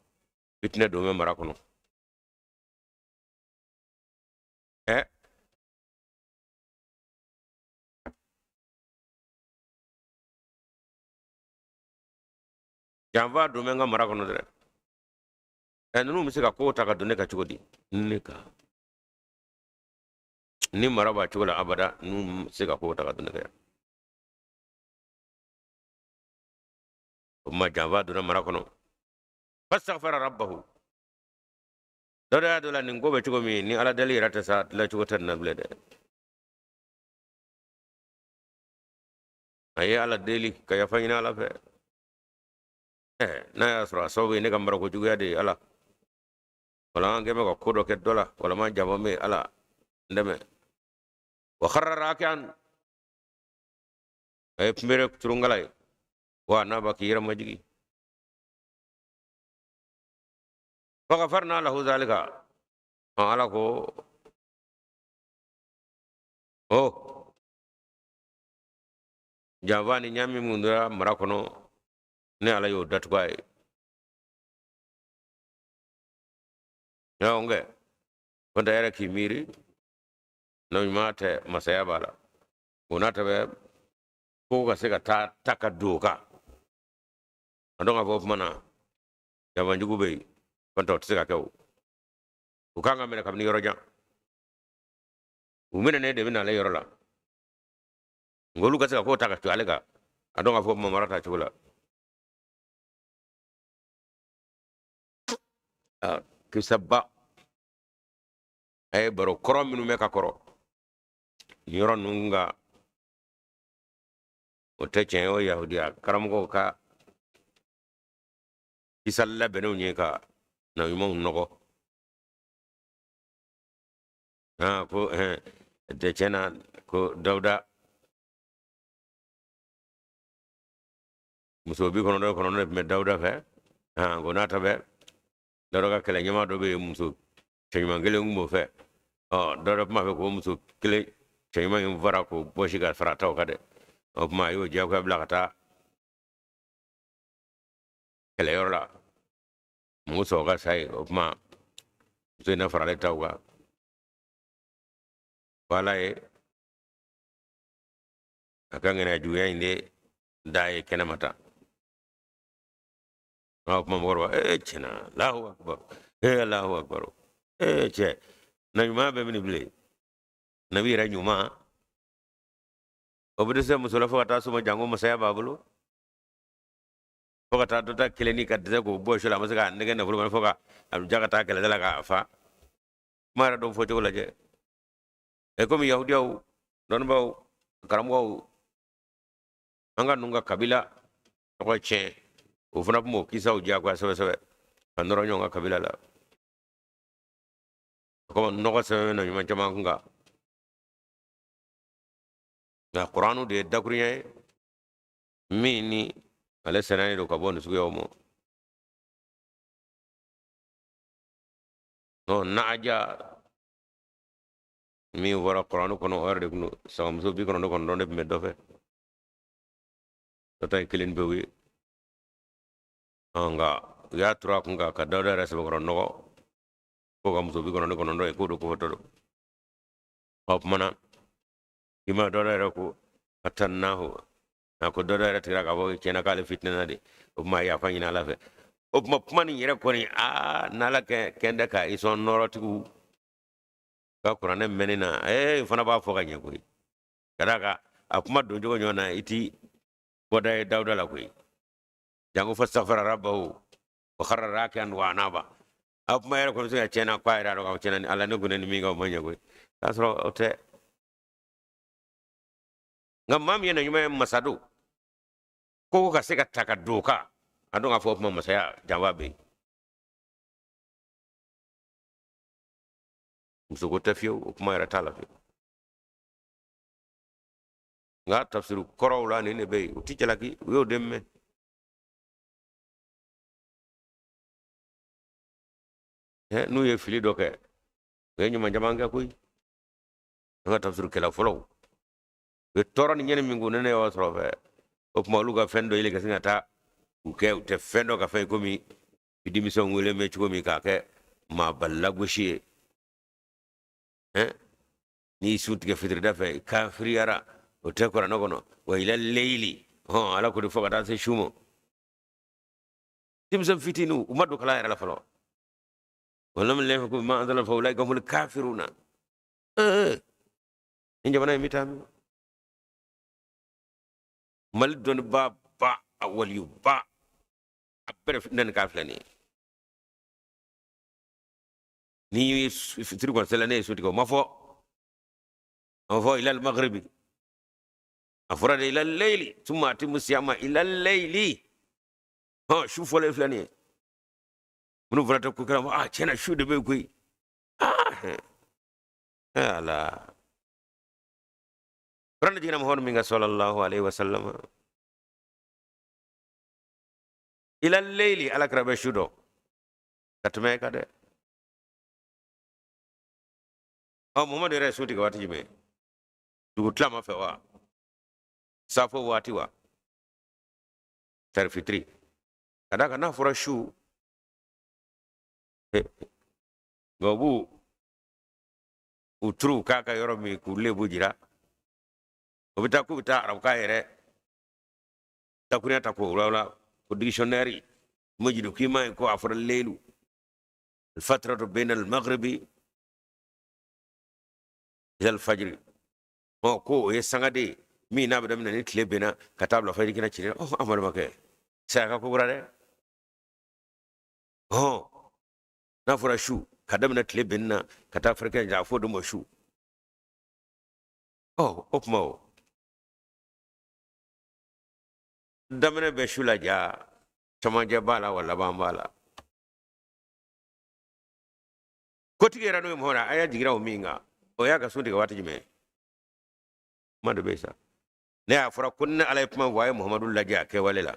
fitinɛ don bɛ mara kɔnɔ. Janfa don bɛ n ka mara kɔnɔ dɛ. Ninnu bɛ se ka kow ta ka don ne kan cogo di? Ne kan ni mara b'a cogo la abada, ninnu bɛ se ka kow ta ka don ne kan yan. O tuma janfa donna mara kɔnɔ. Fastaghfara rabbahu, Dawuda y'a dɔn la nin ko bɛ cogo min, ni ala deli yɛrɛ tɛ sa, dilancogo tɛ nin na bilen dɛ. A ye ala deli ka yafa ɲini ala fɛ. N'a y'a sɔrɔ a sababu ye ne ka marako juguya de ye ala, wala an kɛn bɛ ka ko dɔ kɛ dɔ la, wala ma janfa bɛ ala n dɛmɛ. Wa kharra raki'an, a ye kunbere turunkala ye, wa n'a ba k'i yɛrɛ majigi. Fagafarna lahu zalika, ala ko o janfa ni ɲami mun dora mara kɔnɔ, ne ala y'o datugu a ye. Nkɛ ko tɛ yɛrɛ k'i miiri n'o ɲuman tɛ, masaya b'a la, o n'a tɛ bɛ ko ka se ka taa ta ka don o kan. A dɔn k'a fɔ o tuma na janfanjugu bɛ yen, kɔntɛ o tɛ se ka kɛ o. U kan ka minɛ kabini yɔrɔ jan, u minɛnen de bɛ na ale yɔrɔ la, nka olu ka se ka kow ta ka to ale kan, a dɔn k'a fɔ mamara ta cogo la. Kisaba a ye baro kɔrɔ minnu bɛ ka kɔrɔ nin yɔrɔ ninnu kan, o tɛ tiɲɛ ye. O yahudiya karamɔgɔw ka kisa labɛnnenw ye ka na ɲumanw nɔgɔ. Aa, ko tɛ tiɲɛ na ko Dawuda muso 99 de tun bɛ Dawuda fɛ. Aa, ko n'a ta bɛɛ, Dawuda ka kɛlɛ ɲɛmaa dɔ bɛ yen, muso cɛɲuman kelen tun b'o fɛ. Ɔ, Dawuda tun b'a fɛ k'o muso kelen cɛɲuman in fara k'o bɔsi ka fara taw kan dɛ. O tuma a y'o diyagoya bila ka taa kɛlɛyɔrɔ la, mugu sɔrɔ ka sa yen. O tuma muso in na faralen taw kan, ko Ala ye a ka ŋaniya juguya in de da ye kɛnɛma tan. O kuma mɔgɔkɔrɔba, ee, tiɲɛna, Alahu akubaru, ee, Alahu akubaru, ee, cɛ na ɲuman bɛ mini bilen? Nabi yɛrɛ ɲuman, o bɛ dɛsɛ muso la fo ka taa s'o ma, janko masaya b'a bolo, fo ka taa dɔ ta kelen ni ka dɛsɛ k'o bɔ su la, a ma se k'a nɛgɛ nafolo ma, fo ka a ja ka taa kɛlɛda la k'a fa. Kuma yɛrɛ dɔw fɔcogo lajɛ. Ɛ, komi yahudiyaw dɔnnibaaw karamɔgɔw, an ka ninnu ka kabila tɔgɔ tiɲɛ, o fana tun b'o kisaw diyagoya sɛbɛ sɛbɛ ka nɔrɔ ɲɔgɔn ka kabila la. Komi nɔgɔ sɛbɛn bɛ na ɲuman caman kun kan, nka kuranu de ye dakuruɲɛ ye min ni ale sɛnɛnen don ka bɔ nin suguyaw ma. Naaja min fɔra kuranu kɔnɔ, o yɛrɛ de kun don. Sagamuso 99 de tun bɛ dɔ fɛ, dɔ ta ye kelen pewu ye. Nka u y'a turu a kun kan ka Dawuda yɛrɛ sɛbɛkɔrɔ nɔgɔ k'o ka muso 99 ye, k'o de kofɔtɔ don. Ɔ, kuma na i ma Dawuda yɛrɛ ko fatannahu, a ko Dawuda yɛrɛ tigɛra k'a fɔ tiɲɛna k'ale fitinɛna de. O tuma a ye yafa ɲini Ala fɛ. O tuma kuma nin yɛrɛ kɔni, aa, n'Ala kɛn tɛ ka i sɔn nɔɔrɔtigiw ka kuranɛ mɛnni na, ee, fana b'a fɔ ka ɲɛ koyi. Ka d'a kan a kuma doncogo ɲɔgɔn na, i ti bɔda ye Dawuda la koyi. Janko fastaghfara rabbahu wa kharra raki'an wa anaba. A kuma yɛrɛ kɔni bɛ se ka tiɲɛna ko a yɛrɛ dɔn k'a fɔ tiɲɛna ni Ala ne kun ni min kɛ, o ma ɲɛ koyi, k'a sɔrɔ o tɛ. Nka maa min ye na ɲuman ye, masa don ko ka se ka ta ka don o kan, a dɔn k'a fɔ o tuma masaya janfa bɛ yen. Musoko tɛ fiyewu, o kuma yɛrɛ t'a la fiyewu. Nka tafsiru kɔrɔw la, nin de bɛ yen, u ti jalaki, u y'o de mɛn. N'u ye fili dɔ kɛ, u ye ɲuman caman kɛ koyi. An ka tafsirukɛla fɔlɔw, u ye tɔɔrɔ ni ɲɛni min k'u ne y'o sɔrɔ fɛ. O tuma olu ka fɛn dɔ yeli ka sin ka taa u kɛ, u tɛ fɛn dɔ ka fɛn komi denmisɛnw wele bɛ cogo min k'a kɛ maaba lagosi ye. N'i sun tigɛ fitirida fɛ, kafiriyara, o tɛ kuranɛ kɔnɔ. Wa ila leyili hɔn, Ala ko de fo ka taa se su ma. Denmisɛn fitininw, u ma don kalan yɛrɛ la fɔlɔ. Wa man lam yahkum bima anzala fa ulaika humul kafiruna. Nin jamana in bɛ taa min? Mali dɔnnibaa ba, a waliyuba, a bɛɛ nani k'a filɛ nin ye. N'i ye fitiri kɔni seli, ne ye su tigɛ, o ma fɔ, a ma fɔ ilal maghribi, a fɔra de ilal layli summa atimu siyama ilal layli. Hɔn, su fɔlen filɛ nin ye. Minnu fana tɛ ko kɛra, ah, tiɲɛna su de bɛ yen koyi. Ah, ala kuranɛ jiginna Muhamadu min kan sallallahu alaihi wasallam, ila leyli, Ala kira bɛ su dɔn ka tɛmɛ e kan dɛ. Ɔ, Muhamadu yɛrɛ ye su tigɛ waati jumɛn? Dugu tilama fɛ wa, safo waati wa, tari fitiri? Ka d'a kan n'a fɔra su, nka u b'u u turu k'a ka yɔrɔ min k'u lebu jira, o bɛ taa k'u bɛ taa arabukan yɛrɛ dakurunya ta k'o wulawula ko dictionnaire majidu k'i ma ye ko a fɔra leylu alfatratu bayna almaghribi ila alfajiri. Ɔ, ko o ye sanga de ye min n'a bɛ daminɛ ni tile binna ka taa bila fajiri kɛnɛ cili la. Ɔ, an balimakɛ, saya ka ko kura dɛ. Ɔn. N'a fɔra su ka daminɛ tile binni na ka taa fɛrɛkɛ a fɔ o de ma su. Ɔ, o tuma o daminɛ bɛ su la, ja camancɛ b'a la wa laban b'a la. Kotigi yɛrɛ n'o ye mɔgɔ a y'a jigira o min kan, o y'a ka sun tigɛ waati jumɛn? Kuma dɔ bɛ yen sa, ne y'a fɔra ko ne Ala ye kuma fɔ, a ye Muhamadu lajɛ a kɛwale la.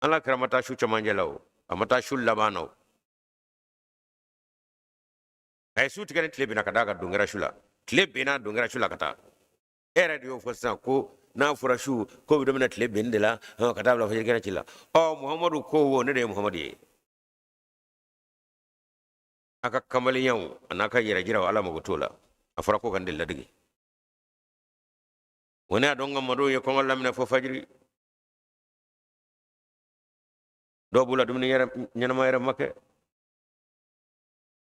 Ala kira ma taa su camancɛ la o, a ma taa su laban na o, a ye su tigɛ ni tile binna ka d'a kan don kɛra su la, tile binna don kɛra su la ka taa. E yɛrɛ de y'o fɔ sisan ko n'a fɔra su k'o bɛ daminɛ tile binni de la ka taa bila fajiri kɛnɛ ci la. Ɔ, Muhamadu ko wo, ne de ye Muhamadu ye. A ka kamalenyaw a n'a ka yɛrɛ jiraw, Ala mago t'o la. A fɔra ko ka n de ladege. Wa ne y'a dɔn n ka mɔdenw ye kɔngɔ laminɛ fo fajiri, dɔw b'u la dumuni yɛrɛ ɲɛnama yɛrɛ ma kɛ.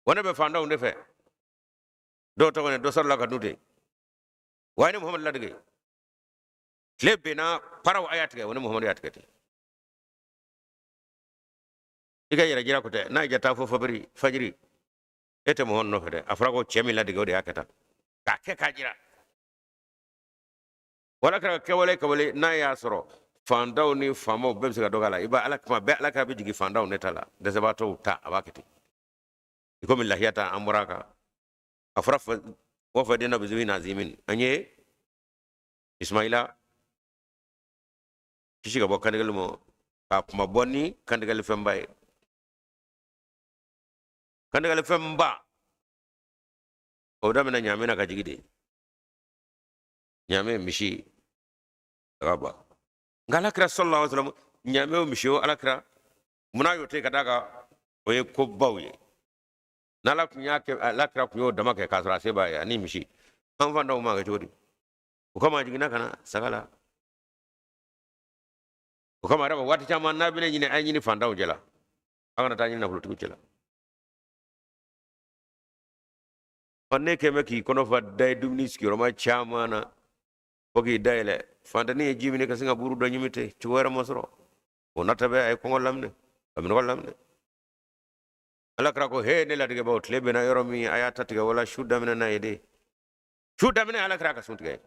Wa ne bɛ fantanw de fɛ, dɔw tɔgɔ ne dɔ sɔrɔla ka dun ten. Wa ne Muhamadu ladege, tile binna paraw a y'a tigɛ, wa ne Muhamadu y'a tigɛ ten. I ka yɛrɛ jira ko tɛ, n'a y'i taa fo fajiri fajiri, e tɛ mɔgɔ nɔfɛ dɛ. A fɔra ko cɛ min ladege, o de y'a kɛ tan k'a kɛ k'a jira. Wala kɛra kɛwale kɛwale, n'a y'a sɔrɔ fantanw ni faamaw bɛɛ bɛ se ka dɔ k'a la, i b'a ala kuma bɛɛ, ala kira bɛ jigin fantanw ne ta la, dɛsɛbaatɔw ta, a b'a kɛ ten. I komi lahiya ta an bɔra a kan, a fɔra wa fadaynahu bi zibhin azimin, an ye Ismaila kisi ka bɔ kantigɛli ma k'a kuma bɔ ni kantigɛli fɛnba ye. Kantigɛli fɛnba o daminɛ ɲaamɛ na ka jigin de, ɲaamɛ misi a ba. Nka ala kira sallallahu alaihi wasallam, ɲaamɛ o misi o, ala kira munna y'o to yen? Ka d'a kan o ye kobaw ye. N'ala tun y'a kɛ, ala kira tun y'o dama kɛ k'a sɔrɔ a se b'a ye ani misi. An fantanw m'a kɛ cogo di? O kama a jiginna ka na saga la. O kama yɛrɛ waati caman n'a bɛna ɲini, a ye ɲini fantanw cɛla, a kana taa ɲini nafolotigiw cɛla. Ɔ, ne kɛn bɛ k'i kɔnɔ fa da ye dumuni sigiyɔrɔma caman na fo k'i dayɛlɛ. Fantanni ye ji minɛ ka sin ka buru dɔ ɲimi ten, cogo wɛrɛ ma sɔrɔ. O nata bɛ a ye kɔngɔ laminɛ ka minɔgɔ laminɛ. Ala kira ko he, ne ladigɛbaw, tile binna yɔrɔ min, a y'a ta tigɛ wala su daminɛ n'a ye de. Su daminɛ, ala kira ka sun tigɛ.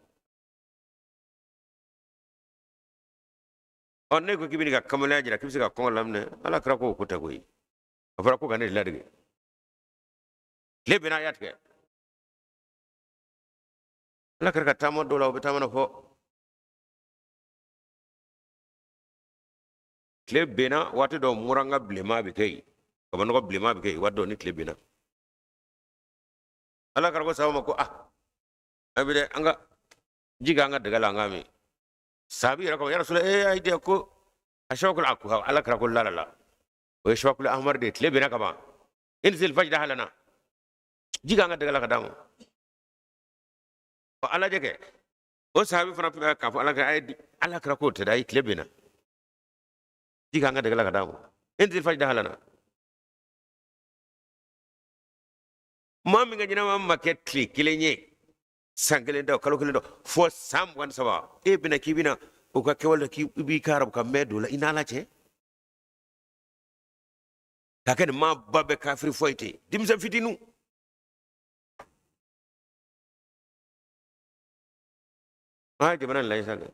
Ɔ, ne ko k'i bɛ ka kamalenya jira k'i bɛ se ka kɔngɔ laminɛ, ala kira ko o ko tɛ koyi. A fɔra ko ka ne ladege, tile binna a y'a tigɛ. Ala kira ka taama dɔw la, o bɛ taama na fɔ tile binna waati dɔ, muranga bilenman bɛ kɛ yen, kabanɔgɔ bilenman bɛ kɛ yen waati dɔ ni tile binna. Ala kira ko sahaba ma ko ah, a bɛ dɛ, an ka ji k'an ka daga la, an k'a min. Sahabi yɛrɛ ko ya rasula, ee ayi de, ko a shawakul aku. Ala kira ko la la la, o ye shawakul ahmar de ye, tile binna ka ban. Inzil fajdah lana, ji k'an ka daga la ka d'a ma. Ɔ, ala jɛ kɛ o sahabi fana tun k'a fɔ ala kira, ayi, ala kira k'o tɛ dɛ, ayi, tile binna, ji k'an ka daga la ka d'a ma, inzil fajdah lana. Maa min ka ɲɛnama ma kɛ tile kelen ye, san kelen dɔ, kalo kelen dɔ, fo san 23, e bɛna k'i bɛna o ka kɛwale k'i b'i ka arabu kan mɛn don la i n'ala cɛ ka kɛ nin maa ba bɛɛ kafiri fɔ ye ten, denmisɛn fitininw. An ye jamana in lajɛ sa kɛ,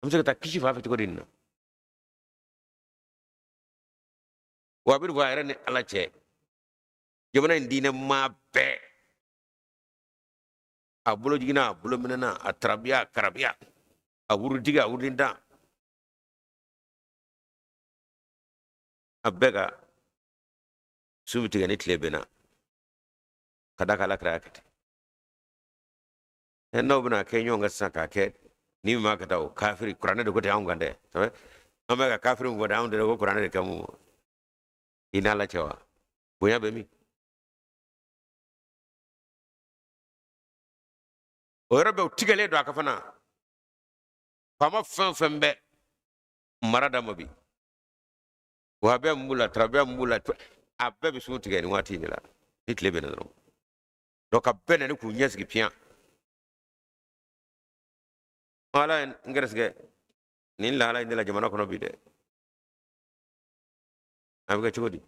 an bɛ se ka taa kisi fan fɛ cogo di nin na? Wa a bɛ fɔ a yɛrɛ ni ala cɛ, jamana in diinɛ maa bɛɛ a bolo jiginna, a bolo minɛna, a tarabiya, a karabiya, a wurudigi, a wurudintan, a bɛɛ ka su bɛ tigɛ ni tile binna ka da kan ala kira y'a kɛ ten. N'aw bɛna kɛ ɲɔgɔn kan sisan k'a kɛ ni min m'a kɛ tan, o kafiri. Kuranɛ de ko tɛ anw kan dɛ, an bɛ ka kafiri min fɔ dɛ, anw de ko kuranɛ de kɛ mun i n'ala cɛ wa? Bonya bɛ min? O yɔrɔ bɛɛ u tigɛlen don a ka fana. Faama fɛn o fɛn bɛ mara d'a ma bi, wahabiya min b'u la, tarabiya min b'u la, a bɛɛ bɛ sun tigɛ nin waati in de la ni tile binna dɔrɔn. Donc ka bɛɛ nani k'u ɲɛ sigi piyan. Ala ye n gɛrɛsɛgɛ nin lahala in de la jamana kɔnɔ bi dɛ. A bɛ kɛ cogo di?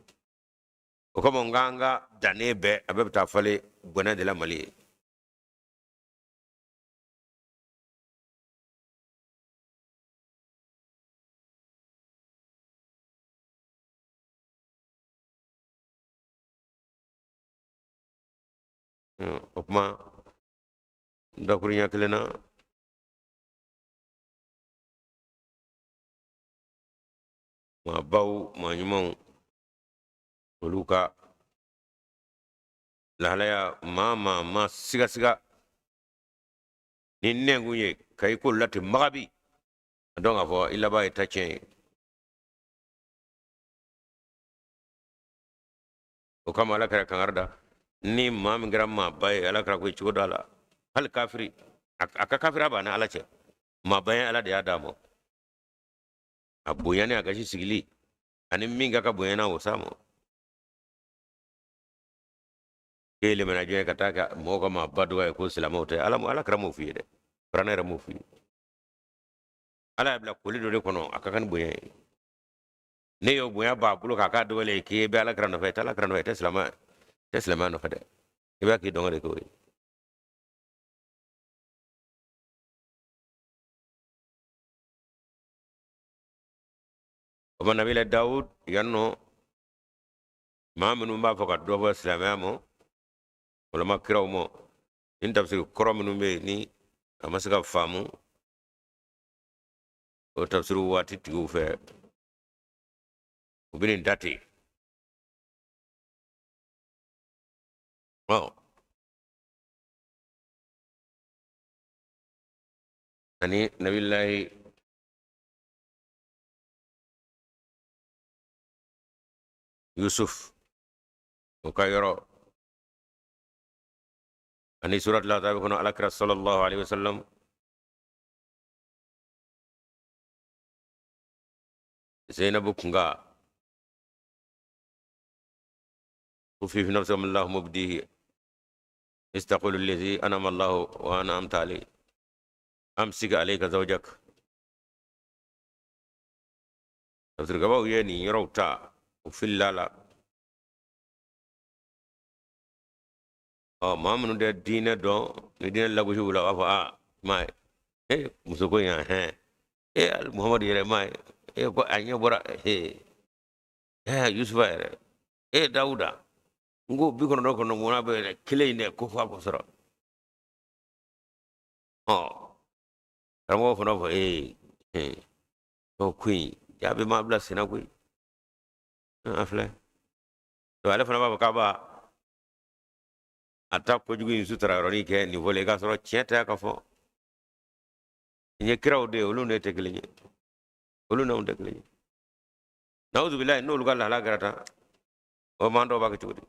O kama n k'an ka dannen bɛɛ, a bɛɛ bɛ taa falen bɔnɛ de la Mali ye. O kuma dakuruɲɛ kelen na, maabaw, maa ɲumanw, olu ka lahalaya, maa maa ma sigasiga ni nɛnkun ye ka i ko lati magabi, a dɔn k'a fɔ i laban ye ta tiɲɛ ye. O kama Ala kira kangari da, ni maa min kɛra maaba ye, Ala kira ko i cogo dɔ a la, hali kafiri, a ka kafiriya b'a ni Ala cɛ, maaba ye, Ala de y'a d'a ma. A bonya ni a gasi sigili ani min ka ka bonya na o s'a ma. K'e lemana jɔn ye ka taa kɛ mɔgɔw ka maaba dɔgɔ ye ko silamɛw tɛ. Ala, Ala kira m'o f'i ye dɛ, kuranɛ yɛrɛ m'o f'i ye. Ala y'a bila koli dɔ de kɔnɔ, a ka kan ni bonya ye. Ne y'o bonya b'a bolo k'a k'a dɔgɔlen ye k'e bɛ Ala kira nɔfɛ, i tɛ Ala kira nɔfɛ, i tɛ silamɛ, tɛ silamɛya nɔfɛ dɛ, i b'a k'i dɔngɔ de k'o ye. O ma Nabila Dawud yan nɔ, maa minnu b'a fɔ ka dɔ bɔ silamɛya ma walima kiraw ma, nin tafsiri kɔrɔ minnu bɛ yen ni a ma se ka faamu o tafsiri waati tigiw fɛ, u bɛ nin da ten. Ɔ, ani Nabilayi Yusuf o ka yɔrɔ, ani suratul Ahzab kɔnɔ, Alakira sallallahu alaihi wasallam Zainabu kunga tukhfi fi nafsika ma Allahu mubdihi iz taqulu lillazi an'ama Allahu wa an'amta alayhi amsik alayka zawjak. Tafsirkabaw ye nin yɔrɔw ta, u filila la. Ɔ, maa minnu tɛ diinɛ dɔn, ni diinɛ lagosi b'u la, u b'a fɔ aa, m'a ye, ee, muso ko in yan hɛn, ee, hali Muhamadu yɛrɛ m'a ye, ee, ko a ɲɛ bɔra, ee, ee, Yusufa yɛrɛ, ee, Dawuda, n ko 90 kɔnɔ mun bɛ yɛrɛ kelen in dɛ, ko f'a ko sɔrɔ. Ɔ, karamɔgɔ fana fɔ, ee, ee, o ko in jaabi ma bila senna koyi, a filɛ. Ale fana b'a fɔ k'a b'a a ta kojugu in sutura yɔrɔnin kɛ nin fɔlen, k'a sɔrɔ tiɲɛ tɛ. Ka fɔ nin ye kiraw de ye, olu ne tɛ kelen ye, olu n'anw tɛ kelen ye. Nawuzubilayi, n'olu ka lahala kɛra tan, o maa dɔw b'a kɛ cogo di?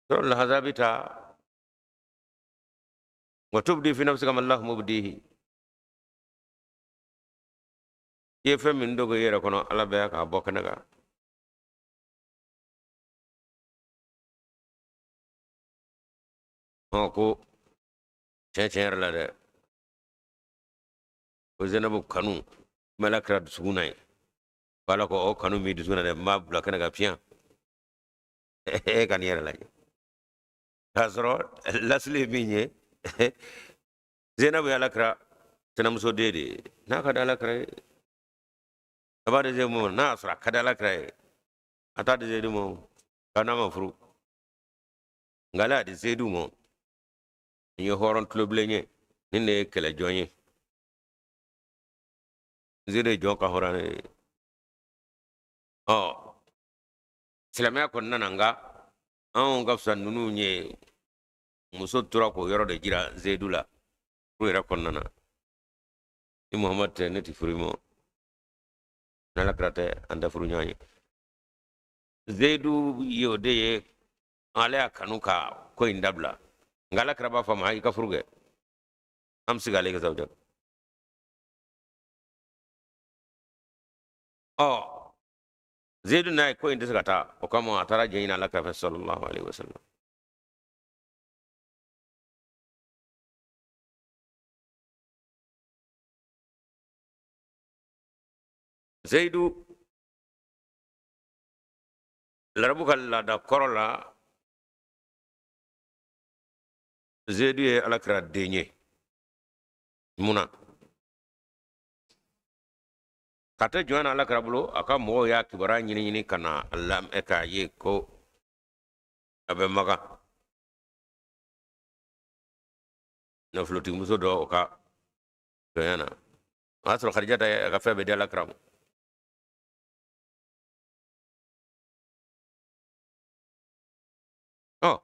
Suratul Ahzabi ta, wa tubdi fi nafsika ma Allahu mubdihi, i ye fɛn min dogo i yɛrɛ kɔnɔ, Ala bɛ k'a bɔ kɛnɛ kan. Ɔ, ko tiɲɛ tiɲɛ yɛrɛ la dɛ, ko Zenabu kanu bɛ Ala kira dusukun na ye, ko Ala ko o kanu b'i dusukun na dɛ, n b'a bila kɛnɛ kan fiyan, e ka nin yɛrɛ lajɛ. K'a sɔrɔ lasili ye min ye, Zenabu ye Ala kira tɛnɛmuso den de ye. N'a ka di Ala kira ye, a b'a di Zeyidu ma. N'a y'a sɔrɔ a ka di Ala kira ye, a t'a di Zeyidu ma k'a n'a ma furu, nka ale y'a di Zeyidu ma. Nin ye hɔrɔn tulobilen ye, nin de ye kɛlɛjɔn ye, Zeyidu ye jɔn ka hɔrɔn ye. Ɔ, silamɛya kɔnɔna na, nka anw ka fisa ninnu ye. Muso tora k'o yɔrɔ de jira Zeyidu la furu yɛrɛ kɔnɔna na. Ni Muhamadu tɛ, ne tɛ furu i ma, n'Ala kira tɛ, an tɛ furu ɲɔgɔn ye. Zeyidu ye o de ye, ale y'a kanu ka ko in dabila, nka Ala kira b'a fɔ a ma, i ka furu kɛ, an bɛ se k'ale kɛ sababu. Ɔ, Zeyidu n'a ye ko in tɛ se ka taa, o kama a taara jɛn ɲini Ala kira fɛ sallallahu alaihi wasallam. Zeyidu, larabu ka laada kɔrɔ la, Zeyidu ye Ala kira den ye. Mun na? Ka to jɔnya na Ala kira bolo, a ka mɔgɔw y'a kibaruya ɲini ɲini ka na a lamɛn k'a ye ko a bɛ Makan. Nafolotigimuso dɔ o ka jɔnya na. O y'a sɔrɔ Khadijata ye a ka fɛn bɛɛ di Ala kira ma. Ɔ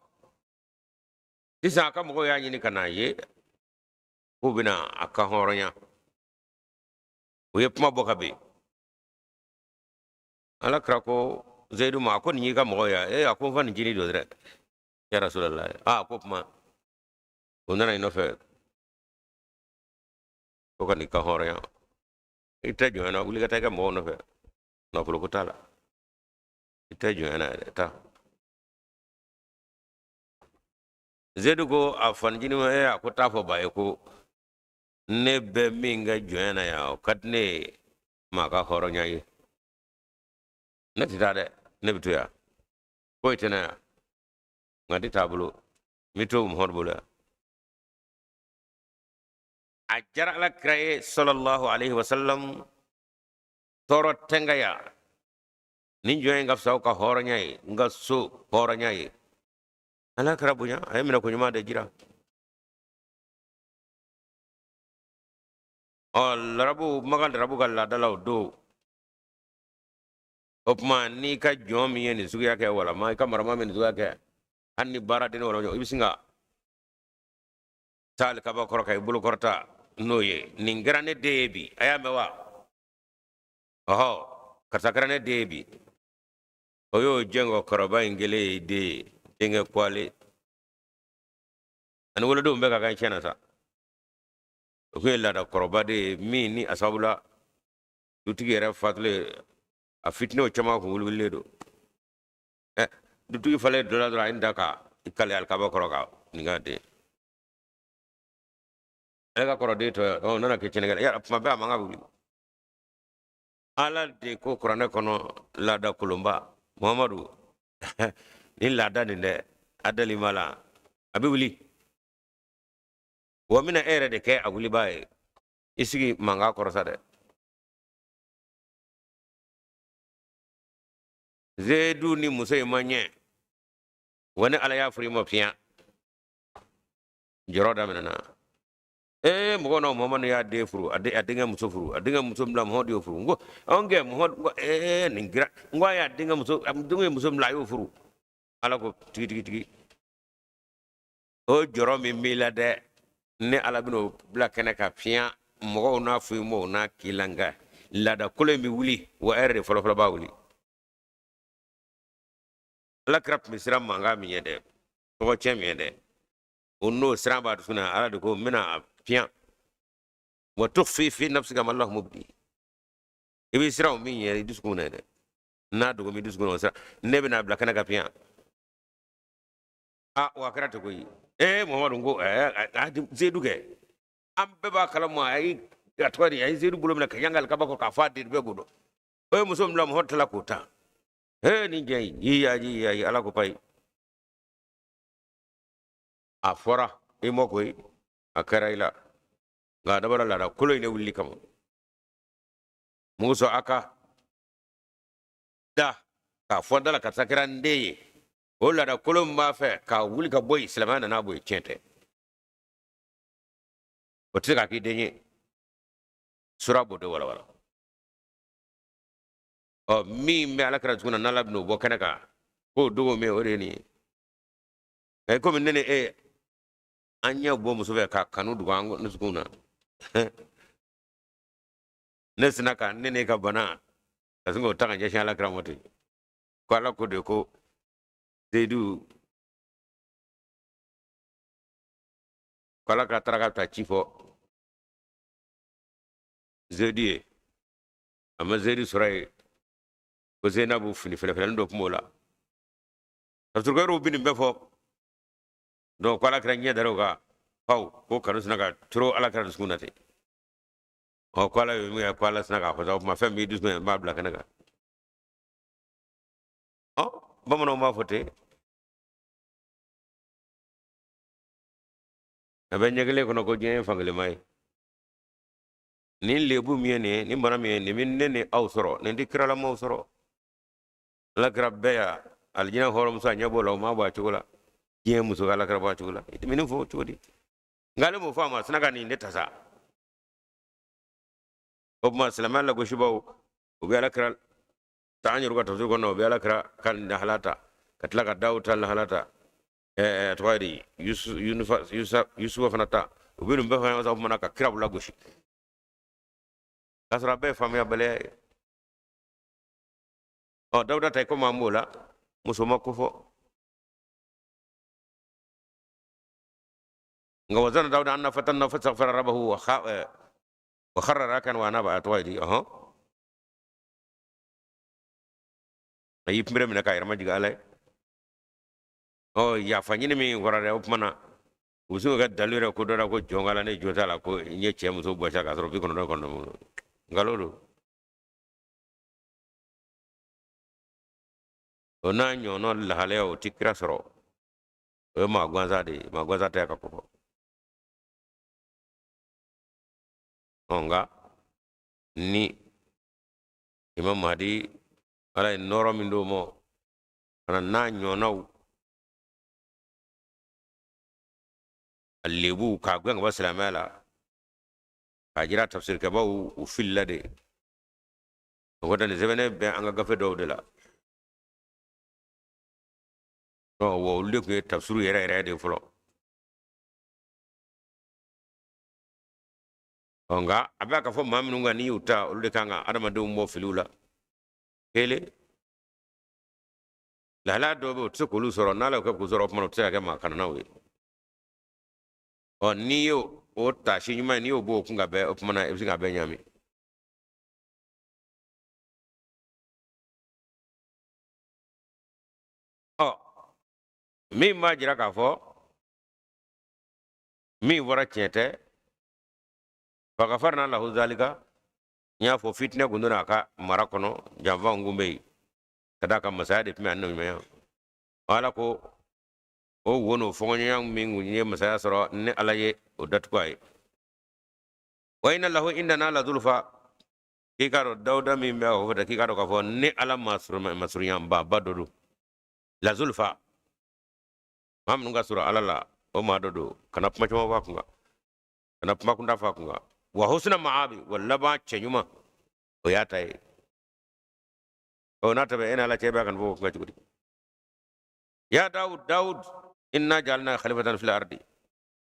sisan a ka mɔgɔw y'a ɲini ka n'a ye k'u bɛna a kan hɔrɔnya. U ye kuma bɔ ka bin. Ala kira ko Zeyidu ma, a ko nin y'i ka mɔgɔ ye wa? Ee, a ko n fa nin jini don dɛ, ya Rasulallah. Aa, ko kuma o nana i nɔfɛ ko ka n'i kan hɔrɔnya. I tɛ jɔnya na, wuli ka taa i ka mɔgɔw nɔfɛ, nafolo ko t'a la, i tɛ jɔnya na yɛrɛ, taa. Zeyidu ko a fanicinin ma, ee, a ko taa fɔ ba ye ko ne bɛ min kɛ jɔnya na yan, o ka di ne ye maa ka hɔrɔnya ye. Ne tɛ taa dɛ, ne bɛ to yan, foyi tɛ ne yan, nka n tɛ taa bolo, n bɛ to Muhamadu bolo yan. A diyara Ala kira ye sallallahu alaihi wasallam, tɔɔrɔ tɛ n kan yan, nin jɔn in ka fisa aw ka hɔrɔnya ye, n ka so hɔrɔnya ye. Ala kira bonya, a ye minɛko ɲuman de jira. Ɔ larabu, Makan larabu ka laada la o don, o tuma n'i ka jɔn min ye nin suguya kɛ, walama i ka marama min nin suguya kɛ, hali ni baaraden wala i bɛ sin ka taa alikaba kɔrɔ ka i bolo kɔrɔta n'o ye, nin kɛra ne den ye bi, a y'a mɛn wa? Ɔhɔ, karisa kɛra ne den ye bi. O y'o jɛngɔ kɔrɔba in kelen ye den ye, denkɛ kwale ani wolodenw bɛɛ ka kan tiɲɛ na sa. O kun ye laada kɔrɔba de ye min ni a sababu la dutigi yɛrɛ fatulen, a fitinɛw caman kun wuliwulilen don. Ɛ dutigi falen dɔ la dɔrɔn, a ye da ka i kale alikaba kɔrɔ ka nin k'a den. Ale ka kɔrɔden tɔ ye, ɔ nana kɛ tiɲɛnikɛla yala, tuma bɛɛ a man ka wuli. Ala de ko kuranɛ kɔnɔ, laada kolonba Muhamadu, ni laada nin dɛ, a dali ma la, a bɛ wuli. Wa n bɛna e yɛrɛ de kɛ a wulibaa ye. I sigi mankan kɔrɔ sa dɛ. Zeyidu ni muso in ma ɲɛ, wa ne Ala y'a furu i ma fiɲɛ. Jɔrɔ daminɛna. Ee, mɔgɔ na Muhamadu y'a den furu, a denkɛ muso furu, a denkɛ muso bila Muhamadu y'o furu. N ko anw kɛ Muhamadu, n ko ee, nin kɛra, n ko a y'a denkɛ muso, a denkɛ muso bila, a y'o furu. Ala ko tigi tigi tigi, o jɔrɔ min b'i la dɛ, ne Ala bɛna o bila kɛnɛ ka fiɲɛ, mɔgɔw n'a fɔ i ma, o n'a k'i la, nka laada kolon in bɛ wuli, wa e yɛrɛ de fɔlɔfɔlɔ b'a wuli. Ala kira tun bɛ siran mankan min ɲɛ dɛ, tɔgɔ tiɲɛ min ɲɛ dɛ, o n'o siran b'a dusukun na. Ala de ko n bɛna a fiɲɛ, wa tukhfi fi nafsika ma Allahu mubdi, i bɛ siran o min ɲɛ i dusukun na dɛ, n'a dogo min dusukun na, o siran, ne bɛna a bila kɛnɛ ka fiɲɛ. A wa a kɛra ten koyi. Ee Muhamadu, n ko ɛɛ Zeyidu kɛ, an bɛɛ b'a kalama, a ye a tɔgɔ di, a ye Zeyidu bolo minɛ ka yanga alikaba kɔrɔ k'a fɔ a den bɛɛ k'o dɔn. O ye muso min bila Muhamadu tilala k'o ta. Ee nin jɛ in, i y'a ye, i y'a ye, Ala ko payi. A fɔra i ma koyi, a kɛra i la, nka a dabɔra laada kolon in de wulili kama. Mun sɔn a ka da k'a fɔ da la karisa kɛra n den ye, o laada kolon min b'a fɛ k'a wuli ka bɔ yen, silamɛya nana bɔ yen, tiɲɛ tɛ, o tɛ se ka k'i den ye. Sura b'o de walawala. Ɔ min bɛ ala kira dusukun na, n'ala bɛn'o bɔ kɛnɛ kan k'o dogo min, o de ye nin ye. Ɛ komi ne ni e an ɲɛ bɔ muso fɛ k'a kanu dogo an dusukun na, ne sina ka ne n'e ka bana ka sin k'o ta ka ɲɛsin ala kira ma ten, ko ala ko de ko Zeyidu, ko ala kira taara k'a bɛ taa ci fɔ Zeyidu ye, a ma Zeyidu sɔrɔ yen, ko Zenabu fini fɛlɛfɛlɛnin dɔ tun b'o la. Tafsirikɛlaw bɛ nin bɛɛ fɔ. Donc ko ala kira ɲɛ dar'o kan, bawo ko kanu sina ka toro ala kira dusukun na ten. Ɔ ko Ala ye min kɛ, ko Ala sina k'a fɔ sa, o tuma fɛn b'i dusukun n b'a bila kɛnɛ kan. Ɔ bamananw b'a fɔ ten, a bɛ ɲɛ kelen kɔnɔ ko diɲɛ ye fankelenma ye. Nin lebu min ye nin ye, nin bana min ye nin bɛ ne ni aw sɔrɔ, nin tɛ kiralamaw sɔrɔ. Ala kira bɛɛ ya alijinɛ hɔrɔnmuso a ɲɛ b'o la, o m'a bɔ a cogo la. Diɲɛ muso ka ala kira bɔ a cogo la. I tɛ min fɔ cogo di? Nka ale m'o fɔ a ma, sina ka nin de ta sa. O tuma silamɛya lagosibaw, u bɛ ala kira ta an yɛrɛ ka tafsiri kɔnɔ, u bɛ ala kira ka lahala ta, ka tila ka Dawuda ta lahala ta, a tɔgɔ ye di, Yusufa fana ta, u bɛ nin bɛɛ fana sa, o tuma ka kiraw lagosi. K'a sɔrɔ a bɛɛ ye faamuyabaliya ye. Ɔ Dawuda ta komi an b'o la, muso ma ko fɔ. Nka wa zanna Dawuda anna fatanna fastaghfara rabbahu wa kharra raki'an wa anaba, a tɔgɔ ye di, ɔhɔn. A y'i kunbere minɛ k'a yɛrɛ majigin Ala ye. Ɔ yafa ɲini min fɔra dɛ, o tuma na u bɛ se k'o kɛ dalu yɛrɛ ko dɔ la, ko jɔn k'ala ne jo t'a la, ko n ye cɛ muso bɔsi k'a sɔrɔ 99. Nkalon don. O n'a ɲɔgɔnna lahalaya o ti kira sɔrɔ. O ye maa gansan de ye, maa gansan tɛ ka ko fɔ. Ɔ nka ni Imam Mahdi Ala ye nɔɔrɔ min d'o ma, ka na n'a ɲɔgɔnnaw a lebu k'a gɛn ka bɔ silamɛya la, k'a jira tafsirikɛbaw u filila de. O kɔtɛ nin sɛbɛnnen bɛ an ka gafe dɔw de la. Ɔ wa olu de tun ye tafsiru yɛrɛ yɛrɛ de fɔlɔ. Ɔ nka a bɛ ka fɔ maa minnu kan n'i y'u ta, olu de kan ka adamadenw bɔ filiw la. Kelen lahalaya dɔw bɛ yen, u tɛ se k'olu sɔrɔ, n'Ala y'o kɛ k'u sɔrɔ, o tuma na u tɛ se ka kɛ maa kananaw ye. Ɔ n'i y'o o taasi ɲuman ye, n'i y'o bɔ o kun ka bɛn, o tuma na i bɛ se k'a bɛɛ ɲaami. Ɔ min b'a jira k'a fɔ min fɔra tiɲɛ tɛ, fagafarna lahu zalika, n y'a fɔ fitinɛ kun donna a ka mara kɔnɔ, janfanw kun bɛ yen, ka d'a kan masaya de tun bɛ a ɲumanya. Ala ko o wo n'o fɔɲɔgɔnya min kun ye masaya sɔrɔ, ni Ala ye o datugu a ye. Wa inna lahu indana la zulfa, k'i k'a dɔn Dawuda min bɛ o fɔ, k'i k'a dɔn k'a fɔ ni Ala masurunyanbaba dɔ don. La zulfa, maa minnu ka surun Ala la, o maa dɔ don. Kana kuma caman fɔ a kun kan, kana kuma kunda fɔ a kun kan. Wa husna ma'abi, wa laban cɛɲuman, o y'a ta ye. O n'a ta bɛ e n'Ala cɛ bɛ ka nin fɔ o kun kan cogo di? Ya Dawud, Dawud, inna ja'alna khalifatan fil ardi.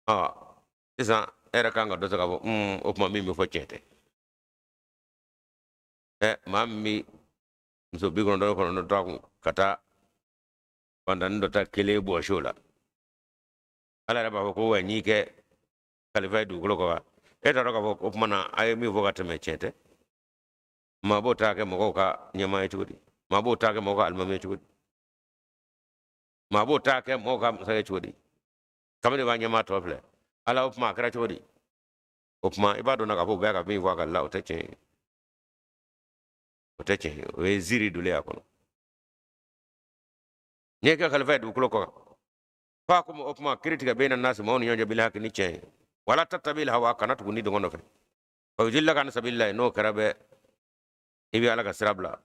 Ɔ sisan e yɛrɛ kan ka dɔ se k'a fɔ, o tuma min bɛ fɔ tiɲɛ tɛ. Ɛ maa min bɛ muso 99 ta kun ka taa fantanni dɔ ta kelen bɔsi o la, Ala yɛrɛ b'a fɔ ko wa n'i kɛ kalifa ye dugukolo kɔ kan, e t'a dɔn k'a fɔ o tuma na a ye min fɔ ka tɛmɛ tiɲɛ tɛ. Maa b'o ta kɛ mɔgɔw ka ɲɛmaa ye cogo di? Maa b'o ta kɛ mɔgɔw ka alimami ye cogo di? Maa b'o ta kɛ mɔgɔw ka masakɛ cogo di? Kabini b'a ɲɛmaa tɔ filɛ Ala, o tuma a kɛra cogo di? O tuma i b'a dɔn k'a fɔ u bɛ ka min fɔ a ka la, o tɛ tiɲɛ ye, o tɛ tiɲɛ ye, o ye ziiri donlen a kɔnɔ. N'i ye kɛ kalifa ye dugukolo kɔ kan, f'a ko o tuma kiri tigɛ bɛna nasi maaw ni ɲɔgɔn cɛ bil haki ni tiɲɛ ye, wala tattabil hawa, kana tugu ni dɔngɔ nɔfɛ, fa yudillaka an sabilillahi, n'o kɛra bɛ i bɛ Ala ka sira bila.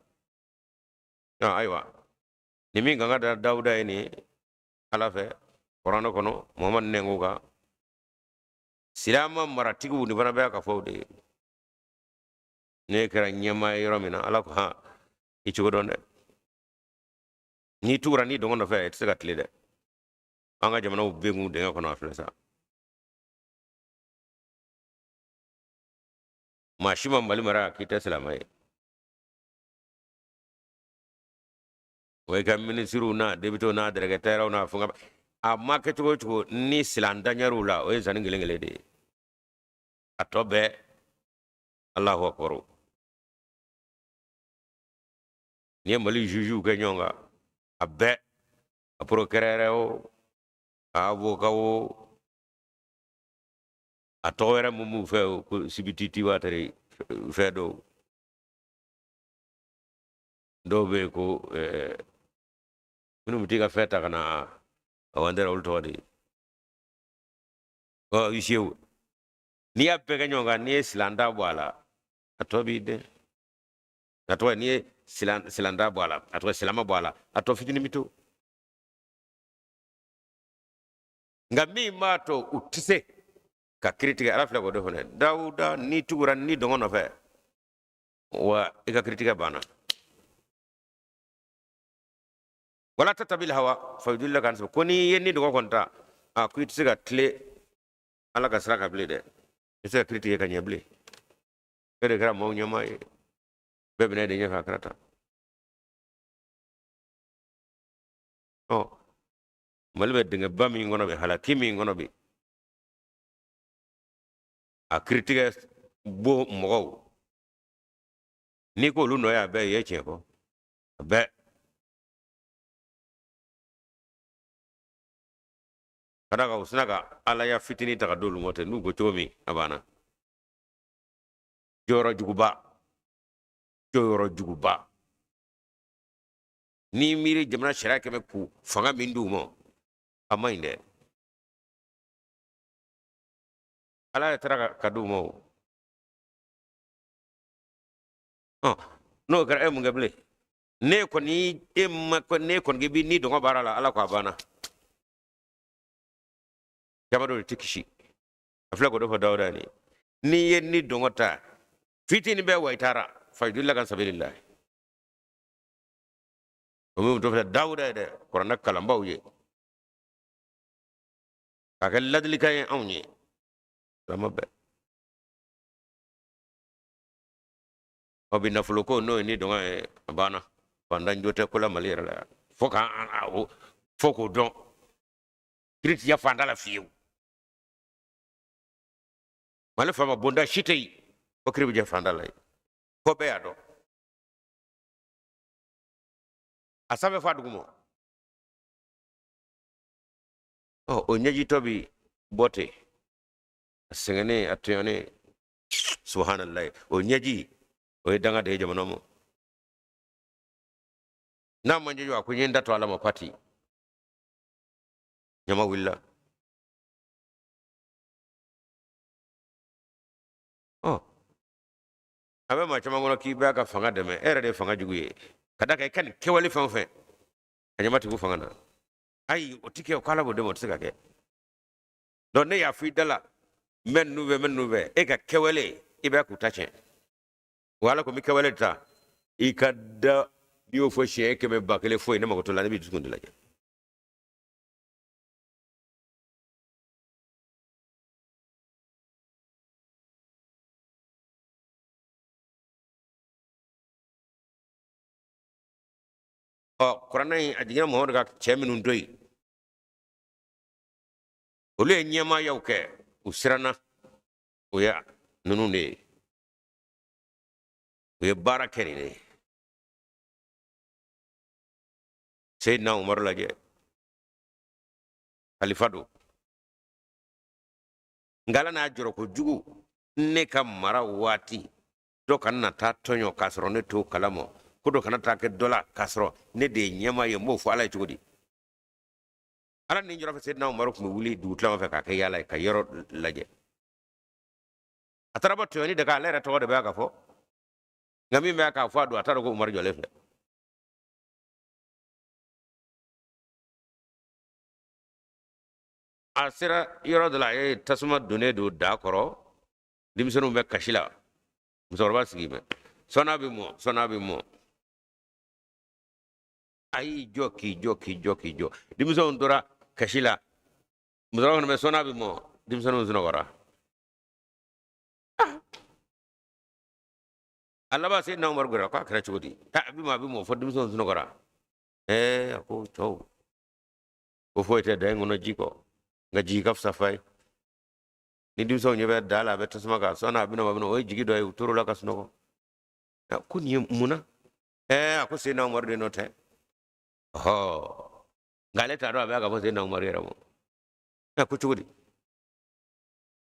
Ayiwa ni min kan ka da Dawuda ye nin Ala fɛ kuranɛ kɔnɔ, Muhamadu nɛnko kan, silama maratigiw nin fana bɛ ka fɔ o de ye. Ne kɛra ɲɛmaa ye yɔrɔ min na, Ala ko han i cogo dɔn dɛ, n'i tugura n'i dɔngɔ nɔfɛ i tɛ se ka tile dɛ. An ka jamanaw bɛ kun dingɛ kɔnɔ a filɛ sa, maa si ma Mali mara k'i tɛ silamɛ ye. O ye ka minisiriw n'a depitew n'a dɛrɛgɛtɛrɛw n'a fɛngɛ, a ma kɛ cogo o cogo ni silantaɲɛriw la, o ye zani kelen kelen de ye, a tɔ bɛɛ Alahu akubaru. N'i ye Mali jugew kɛ ɲɔgɔn kan, a bɛɛ, a procureur o, a avocat o, a tɔgɔ wɛrɛ mun b'u fɛ o, ko substitut wa tɛrɛ fɛn dɔw dɔw bɛ yen ko minnu bɛ t'i ka fɛn ta ka na a wandɛra olu tɔgɔ de ye ɔ huissier. N'i y'a bɛɛ kɛ ɲɔgɔn kan, n'i ye silanta bɔ a la, a tɔ b'i dɛn. A tɔgɔ, n'i ye silanta bɔ a la, a tɔgɔ silama bɔ a la, a tɔ fitinin bɛ to. Nka min b'a to u tɛ se ka kiri tigɛ, Ala filɛ k'o de fɔ Dawuda, n'i tugura ni dɔngɔ nɔfɛ wa, i ka kiri tigɛ banna. Wala tattabi'il hawa fayudillaka an sabi. Ko n'i ye ni dɔngɔ kɔni ta, a ko i tɛ se ka tilen Ala ka sira kan bilen dɛ, i tɛ se ka kiri tigɛ ka ɲɛ bilen. E de kɛra maaw ɲɛmaa ye, bɛɛ bɛna e de ɲɛfɛ. A kɛra tan. Ɔ, Mali bɛ dingɛba min kɔnɔ bi, halaki min kɔnɔ bi, a kiritigɛ bon mɔgɔw, n'i k'olu nɔ y'a bɛɛ ye, tiɲɛ fɔ a bɛɛ. Ka d'a kan u sina ka alaya fitinin ta ka d'olu ma ten, n'u ko cogo min a banna. Jɔyɔrɔ juguba, jɔyɔrɔ juguba. N'i miiri jamana sariya kɛmɛ k'u fanga min d'u ma, a man ɲi dɛ. Ala yɛrɛ taara ka d'u ma. O ɔ, n'o kɛra, e mun kɛ bilen? Ne kɔni, e ma ko ne kɔni k'i b'i ni dɔngɔ baara la, Ala ko a banna. Jama dɔw de tɛ kisi. A filɛ k'o de fɔ Dawuda ye, n'i ye ni dɔngɔ ta fitinin bɛɛ wa, i taara fayudillaka an sabilillah. O min to filɛ Dawuda ye dɛ, kuranɛ kalanbaw ye k'a kɛ ladilikan ye anw ye silama bɛɛ. Ɔ, bi nafolo ko n'o ye ni dɔngɔ ye, a banna. Fantan jo tɛ ko la Mali yɛrɛ la yan, fo k'an fo k'o dɔn, kiri ti fantan la fiyewu. Mali faama bonda si tɛ yen ko kiri bɛ jɛ fantan la yen, ko bɛɛ y'a dɔn, a sanfɛ f'a duguma. Ɔ, o ɲɛjitɔ bi bɔ ten, a sɛgɛnnen, a tɔɲɔnen, subahanallahi. O ɲɛji o ye danga de ye jamana ma. N'a ma ɲɛjɔ, a ko n ye n da to Ala ma pati ɲama wulila. Ɔ, a bɛ maa caman kɔnɔ k'i b'a ka fanga dɛmɛ, e yɛrɛ de ye fanga jugu ye, ka d'a kan i ka nin kɛwale fɛn o fɛn, a ɲɛma tugu fanga na. Ayi, o ti kɛ, o k'Ala b'o dɛmɛ, o tɛ se ka kɛ. Donc ne y'a fɔ i da la, n bɛ ninnu fɛ, n bɛ ninnu fɛ, e ka kɛwale i bɛ k'u ta tiɲɛ. Wa Ala ko n bɛ kɛwale ta i ka da, n'i y'o fɔ siɲɛ 100 1000 foyi, ne mago t'o la, ne b'i dusukun de lajɛ. Ɔ, kuranɛ in a jiginna Muhamadu ka cɛ minnu to yen, olu ye ɲɛmaayaw kɛ, u siranna, o ye ninnu de ye, u ye baara kɛ nin de ye. Seyidina Umaru lajɛ, khalifa don, nka Ala n'a jɔrɔ kojugu, ne ka mara waati dɔ kana na taa tɔɲɔ k'a sɔrɔ ne t'o kalama, ko dɔ kana taa kɛ dɔ la k'a sɔrɔ ne de ye ɲɛmaa ye, n b'o fɔ Ala ye cogo di? Ala ni jɔrɔ fɛ, Seyidina Umaru tun bɛ wuli dugutilama fɛ k'a kɛ yaala ye ka yɔrɔ lajɛ. A taara bɔ tɔɲɔni de kan, ale yɛrɛ tɔgɔ de bɛ ka fɔ, nka min bɛ k'a fɔ a don, a t'a dɔn ko Umaru jɔlen filɛ. A sera yɔrɔ dɔ la, a ye tasuma donnen don daa kɔrɔ, denmisɛnninw bɛ kasi la, musokɔrɔba sigi bɛ sɔnna bɛ mɔ, sɔnna bɛ mɔ. A y'i jɔ k'i jɔ k'i jɔ k'i jɔ, denmisɛnw tora kasi la, musokɔrɔba fana bɛ sɔnna bɛ mɔ, denmisɛnninw sunɔgɔra. A laban Seyidina Umaru gɛrɛ k'a kɛra cogo di? A bɛ mɔ, a bɛ mɔ fɔ denmisɛnw sunɔgɔra. Ɛɛ, a ko cɛw, ko foyi tɛ da in kɔnɔ ji kɔ, nka jigi ka fisa fa ye. Ni denmisɛnw ɲɛ bɛ da la, a bɛ tasuma kan, sɔnni a bɛna, a bɛna, o ye jigi dɔ ye, u tor'o la ka sunɔgɔ. Ko nin ye mun na? Ɛɛ, a ko Seyidina Umaru de nɔ tɛ. Ɔhɔ, nka ale t'a dɔn a bɛ ka fɔ Seyidina Umaru yɛrɛ ma. Ɛ, ko cogo di?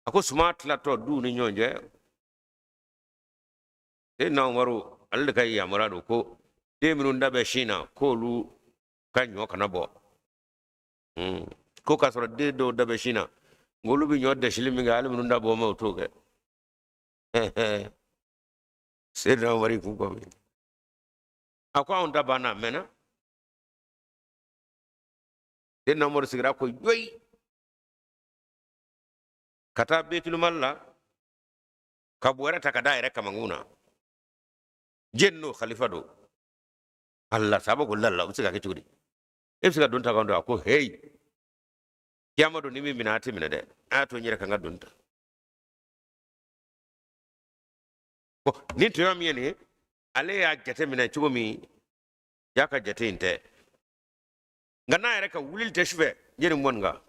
A ko suman tilatɔ duw ni ɲɔgɔn cɛ. Seyidina Umaru ale de ka yamaruya don ko den minnu da bɛ sin na k'olu ka ɲɔ kana bɔ. Ko k'a sɔrɔ den dɔw da bɛ sin na, nk'olu bɛ ɲɔ dɛsili min kɛ, hali minnu da bɔ ma o t'o kɛ. Seyidina Umaru kun kɔ min a ko anw ta banna a mɛnna. Seyidina Umaru sigira ko yoyi ka taa betulumali la ka bɔrɛ ta ka da yɛrɛ kamankun na. Jɛni n'o khalifa don ala saba ko lala o bɛ se ka kɛ cogo di? E bɛ se ka don ta kan don. A ko heyi, kiyama don ni min minɛ a tɛ minɛ dɛ, a y'a to n yɛrɛ ka n ka don ta. Nin tɔɲɔ min ye nin ye, ale y'a jate minɛ cogo min, y'a ka jate in tɛ, nka n'a yɛrɛ ka wulili tɛ sufɛ jɛni mɔni kan.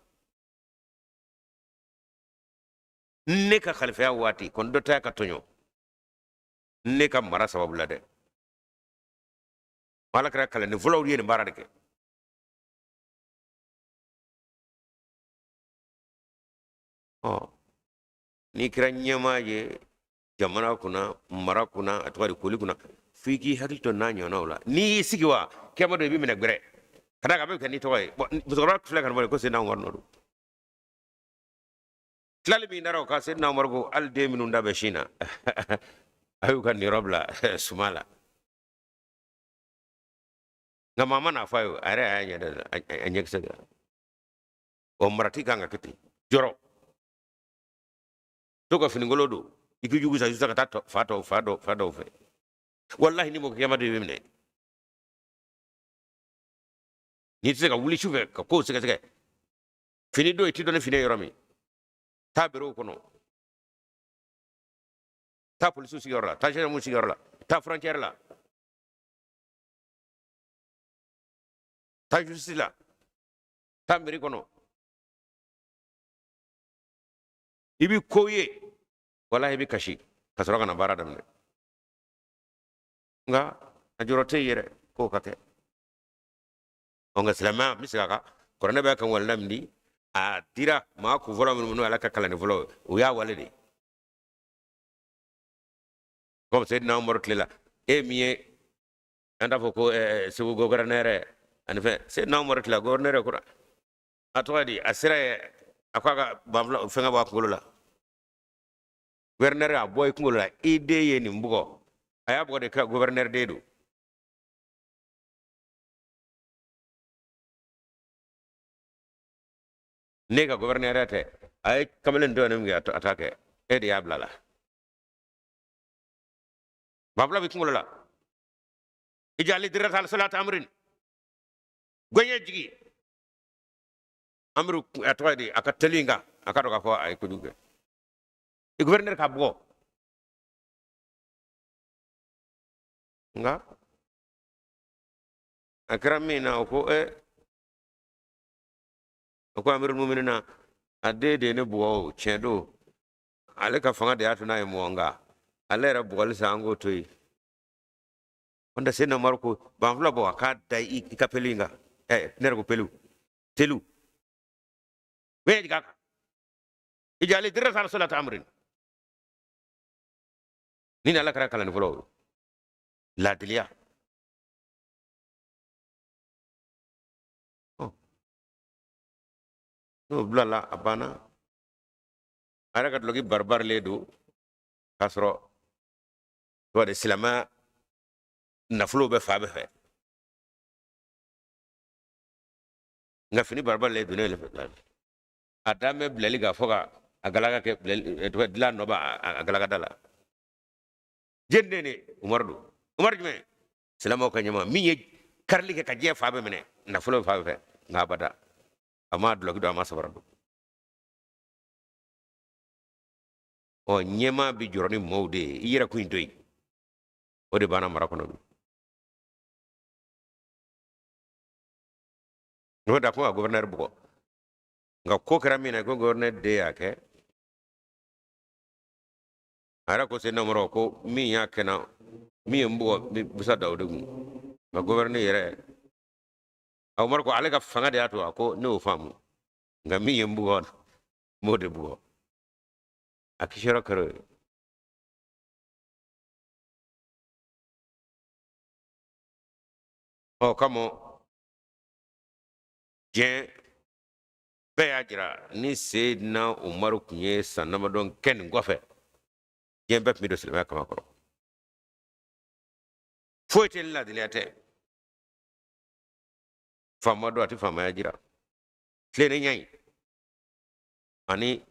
Ne ka khalifaya waati kɔni dɔ tɛ ka tɔɲɔ ne ka mara sababu la dɛ. Ala kɛra kalanden fɔlɔw ye nin baara de kɛ. Ɔ n'i kɛra ɲɛmaa ye jamana kunna, mara kunna, a tɔgɔ di koli kunna, fo i k'i hakili to n'a ɲɔgɔnnaw la. N'i y'i sigi wa kiyama don i bɛ minɛ gbɛrɛ ka d'a kan a bɛ kɛ n'i tɔgɔ ye. Bɔn musokɔrɔba filɛ ka nin fɔ ko Seyidina Umaru nɔ don. Tilali min dara o kan, Seyidina Umaru ko hali den minnu da bɛ sin na, a y'u ka niyɔrɔ bila suma la. Nka maa ma n'a fɔ a ye, a yɛrɛ y'a ɲɛ a ɲɛkisɛ kɛ. O marati kan ka kɛ ten, jɔrɔ to ka finikolon don i k'i jugu sa sisan ka taa fa tɔw fa dɔw fa dɔw fɛ. Walahi ni mɔgɔ kiyama don i bɛ minɛ. N'i tɛ se ka wuli su fɛ ka kow sɛgɛsɛgɛ, fini don i ti dɔn ni fini ye yɔrɔ min, taa berew kɔnɔ, taa polisiw sigiyɔrɔ la, taa gendarmew sigiyɔrɔ la, taa frontière la, taa justice la, taa mairie kɔnɔ, i bi ko ye, walahi i bi kasi ka sɔrɔ ka na baara daminɛ. Nka a jɔrɔ tɛ yen yɛrɛ k'o ka kɛ. Ɔ nka silamɛya n bɛ segin a kan, kuranɛ bɛ kan walanda min di, a dira maa kun fɔlɔ minnu n'o Ala ka kalanden fɔlɔ ye, o y'a wale de. Komi Seyidina Umaru tile la, e min ye an t'a fɔ ko Segu gɔvɛrɛnɛrɛ ani fɛn, Seyidina Umaru tile la gɔvɛrɛnɛrɛ kura a tɔgɔ di, a sera ye a ko a ka banfula fɛngɛ bɔ a kunkolo la. Gɔvɛrɛnɛrɛ a bɔ i kunkolo la, i den ye nin bugɔ, a y'a bugɔ de ka gɔvɛrɛnɛrɛ den don. Ne ka gɔvɛrɛnɛrɛ tɛ, a ye kamalen dɔ min kɛ a t'a kɛ, e de y'a bila la. Banfula bɛ kunkolo la, i jali dirata salata amrin gɔɲɛ jigi amru a tɔgɔ di a ka teli kan, a ka dɔn k'a fɔ a ye kojugu kɛ. I gɔvɛrɛnɛrɛ ka bugɔ, nka a kɛra min na, o ko o ko amirul muminina a den de ye ne bugɔ o, tiɲɛ don, ale ka fanga de y'a to n'a ye mɔgɔ, nka ale yɛrɛ bugɔli sa an k'o to yen. Ko n tɛ Seyidina Umaru ko banfula bɔ a k'a da i ka pelu in kan. Ne yɛrɛ ko pelu telu bɛɛ jigin a kan, i jali dirata salata amrin ni ni Ala kɛra kalanden fɔlɔ laadiliya. N'o bilala a banna, a yɛrɛ ka dulɔki baribarilen don k'a sɔrɔ tɔgɔ de silamɛya nafolo bɛ fa bɛɛ fɛ, nka fini baribarilen don ne yɛrɛ fɛ, a dan bɛ bilali kan fo ka a galaka kɛ bilali, tɔgɔ dilan nɔ b'a a galaka da la. Jɛni den de Umaru don, Umaru jumɛn? Silamɛw ka ɲɛmaa min ye karili kɛ ka diɲɛ fa bɛɛ minɛ, nafolo bɛ fa bɛɛ fɛ, nka abada a ma dulɔki don, a ma sabara don. Ɔ ɲɛmaa bɛ jɔrɔ ni maaw de ye, i yɛrɛ kun in to yen, o de banna mara kɔnɔ bi. N'o da ko ka gɔvɛrɛnɛri bugɔ, nka ko kɛra min na ko gɔvɛrɛnɛri den y'a kɛ, a yɛrɛ ko Seyidina Umaru ko min y'a kɛ n na, min ye n bugɔ, n bɛ busa da o de kun. Nka gɔvɛrɛnɛri yɛrɛ a Umaru ko ale ka fanga de y'a to, a ko ne y'o faamu, nka min ye n bugɔ, n b'o de bugɔ. A kisiyɔrɔ kɛra o ye. Ɔ kama diɲɛ bɛɛ y'a jira ni Seyidina Umaru tun ye san damadɔ kɛ nin kɔfɛ, diɲɛ bɛɛ tun bɛ don silamɛya kama kɔrɔ. Foyi tɛ ladiliya tɛ, faama don a tɛ faamaya jira, tilennenya in ani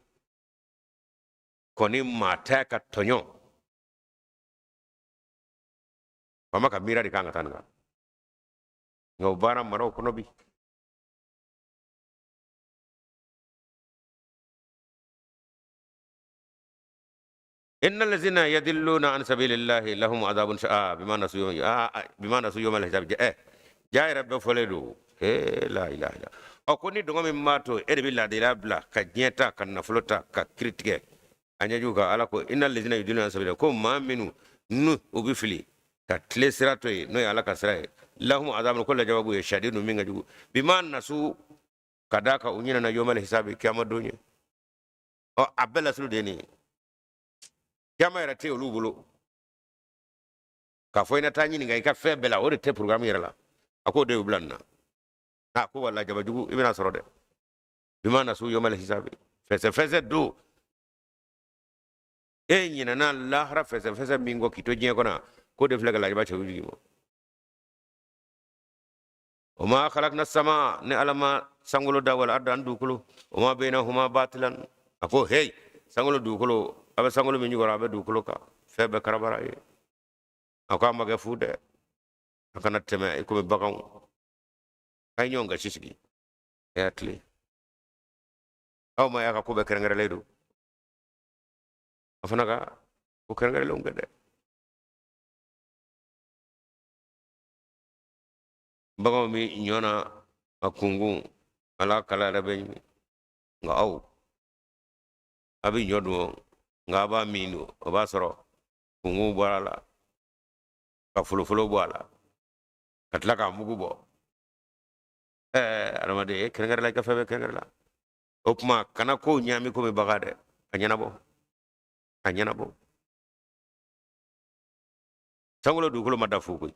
kɔni maa tɛ ka tɔɲɔ, faama ka miira de kan ka taa nin kan. Nka o baara maraw kɔnɔ bi, inna allazina yadilluna an sabilillahi lahum adabun sha'a bima nasu bima nasu yawmal hisab. Ja yɛrɛ bɛɛ fɔlen don. La ilaha illa. Ɔ ko ni dɔngɔ min b'a to e de bɛ laadiriya bila ka diɲɛ ta, ka nafolo ta, ka kiri tigɛ a ɲɛjugu kan, Ala ko inna allazina yudilluna an sabilillahi, ko maa minnu n'u u bɛ fili ka tile sira to yen, n'o ye Ala ka sira ye, lahum adabun, ko lajaba b'u ye, shadidun, min ka jugu, bima nasu, ka d'a kan u ɲinɛna yawmal hisabi, kiyama don ye. Ɔ a bɛɛ lasulu de ye nin ye. Kiyama yɛrɛ tɛ olu bolo k'a fɔ i na taa ɲininka i ka fɛn bɛɛ la, o de tɛ programme yɛrɛ la. A k'o de y'u bila nin na. A ko wala jaba jugu i bɛna sɔrɔ dɛ, bima nasu yawmal hisabi, fɛsɛfɛsɛ don, e ɲinɛna lahara fɛsɛfɛsɛ min kɔ k'i to diɲɛ kɔnɔ, k'o de filɛ ka lajaba cɛ jigin ma. O ma khalaqna sama, ne Ala ma sankolo da, wal arda, an dugukolo, o ma bainahuma batilan. A ko hey, sankolo dugukolo, a bɛ sankolo min jukɔrɔ, a bɛ dugukolo kan, fɛn bɛɛ karabara ye. A ko a ma kɛ fu dɛ, a kana tɛmɛ i komi baganw, a ye ɲɔgɔn gasi sigi, a y'a tilen. Aw ma y'a ka ko bɛɛ kɛrɛnkɛrɛnlen don, a fana ka ko kɛrɛnkɛrɛnlenw kɛ dɛ. Baganw bɛ ɲɔ na a kunkun, ala kala yɛrɛ bɛ ɲimi, nka aw a bɛ ɲɔ dun, nka a b'a min dun, o b'a sɔrɔ kunkun bɔra a la, ka folofolo bɔ a la, ka tila k'a mugu bɔ. Adamaden e kɛrɛnkɛrɛn la, i ka fɛn bɛɛ kɛrɛnkɛrɛn la. O tuma kana kow ɲaami komi bagan dɛ, a ɲɛnabɔ, a ɲɛnabɔ. Sankolo dugukolo ma da fu koyi.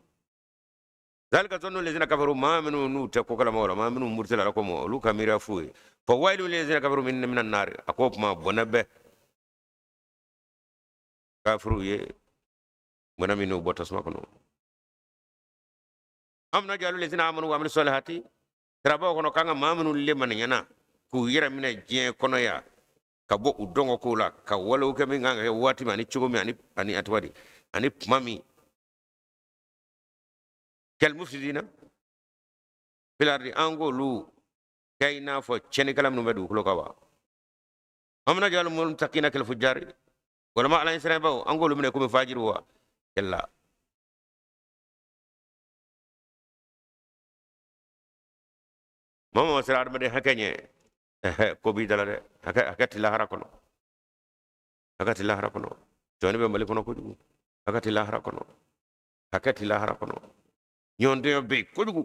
Zalika zannu lezina kafaru, maa minnu n'u tɛ ko kalama o la, maa minnu murutila Ala ko ma, olu ka miiriya fu ye. Fa wayilu lezina kafaru min minan naari. A ko o tuma bɔnɛ bɛ kafiruw ye, bɔnɛ minnu bɔ tasuma kɔnɔ. Am najalu lezina amanu wa amilu salihati, sirabaw kɔnɔ k'an ka maa minnu lemaniyana k'u yɛrɛ minɛ diɲɛ kɔnɔ yan, ka bɔ u dɔngɔ kow la, ka walew kɛ min kan ka kɛ waati min ani cogo min ani a tɔgɔ di ani kuma min, kal mufsidina fil ardi, an k'olu kɛ i n'a fɔ tiɲɛnikɛla minnu bɛ dugukolo kan wa. Am najalu muttaqina kal fujjari, walima Ala ɲɛsiranbaw an k'olu minɛ komi fajiri wa. Kalla. Maa ma siran adamaden hakɛ ɲɛ, ko b'i dala dɛ. Hakɛ tɛ lahara kɔnɔ, hakɛ tɛ lahara kɔnɔ. Jɔnni bɛ Mali kɔnɔ kojugu, hakɛ tɛ lahara kɔnɔ, hakɛ tɛ lahara kɔnɔ. Ɲɔgɔndenya bɛ yen kojugu,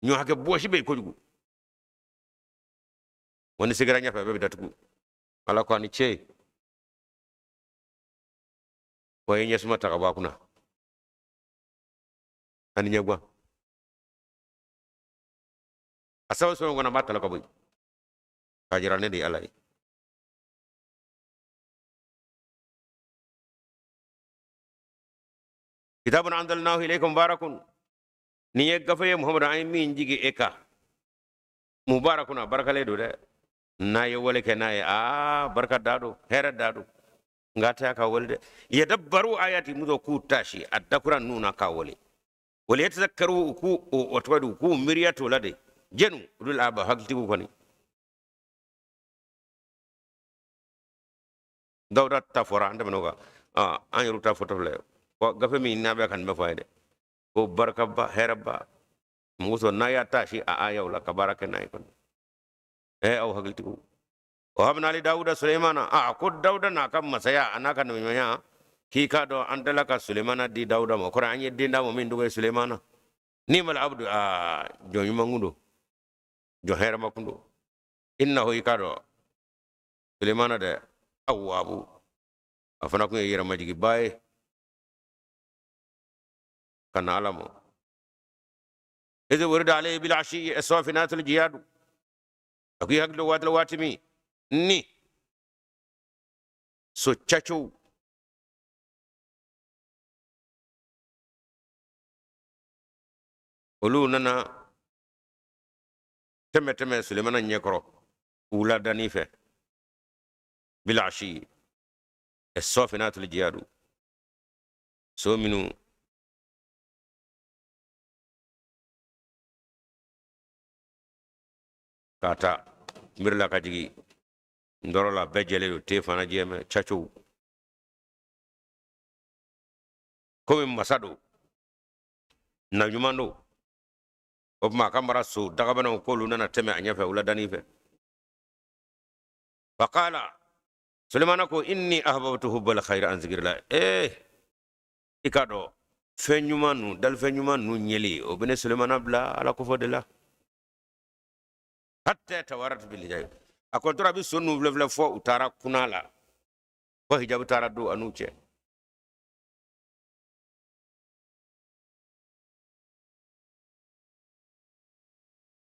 ɲɔ hakɛ bɔsi bɛ yen kojugu. Wa ni sigira ɲɛfɛ, a bɛɛ bɛ datugu. Ala ko a ni ce, wa ye ɲɛsuma ta ka bɔ a kunna ani ɲɛguwan a sababu sɔrɔ kɔnɔ, a b'a ta ka bɔ yen k'a jira ne de ye Ala ye. Kitabun anzalnahu ilayka mubarakun, nin ye gafe ye Muhamadu, an ye min jigi e kan, mubarakun, a barakalen don dɛ. N'a ye wale kɛ n'a ye, aa barika da don, hɛrɛ da don. Nka a tɛ a ka wale dɛ. Yadabbaru ayati, muso k'u taasi a dakura ninnu na k'a wale, wala yatazakkaru, u k'u o tɔgɔ di, u k'u miiriya t'o la de. Jɛnu ulul alba, hakilitigiw kɔni. Dawuda ta fɔra, an tɛmɛn'o kan. An yɛrɛw ta fɔtɔ filɛ gafe min n'a bɛ ka nin bɛɛ fɔ a ye dɛ, ko barikaba, hɛrɛba, muso n'a y'a taasi a ayaw la ka baara kɛ n'a ye kɔni. Aw hakilitigiw, wa wahabna li dawuda sulemana. A ko Dawuda n'a ka masaya a n'a ka nabiɲumanya, k'i k'a dɔn an tɛla ka Sulemana di Dawuda ma, kɔrɔ an ye den d'a ma min tɔgɔ ye Sulemana. Nimal abdu, a jɔn ɲuman kun don, jɔn hɛrɛma kun don. Innahu, i k'a dɔn Sulemana dɛ, awwabu, a fana kun ye yɛrɛmajigiba ye ka na Ala ma. Izi wurida alayhi bil ashi as-safinatul jiyadu. A ko i hakili to waati la waati min ni so cacow olu nana tɛmɛ tɛmɛ Sulemana ɲɛkɔrɔ wuladani fɛ bil ashi as-safinatul jiyadu so minnu k'a ta nbiri la ka jigin ndɔrɔ la bɛɛ jɛlen don te fana jɛmɛ cacow komi masa don na ɲuman don o tuma a ka mara so dagabanaw k'olu nana tɛmɛ a ɲɛfɛ wuladani fɛ faqala sulemana ko inni ahbabtu hubbal khair an zikrillah ee i k'a dɔn fɛn ɲuman nu dalifɛn ɲuman nu ɲɛli o bɛ ne sulemana bila ala kofɔ de la hatta tawarat bil hijab a kɔni tora a bɛ so ninnu filɛ filɛ fɔ u taara kunna la fɔ hijabu taara don a n'u cɛ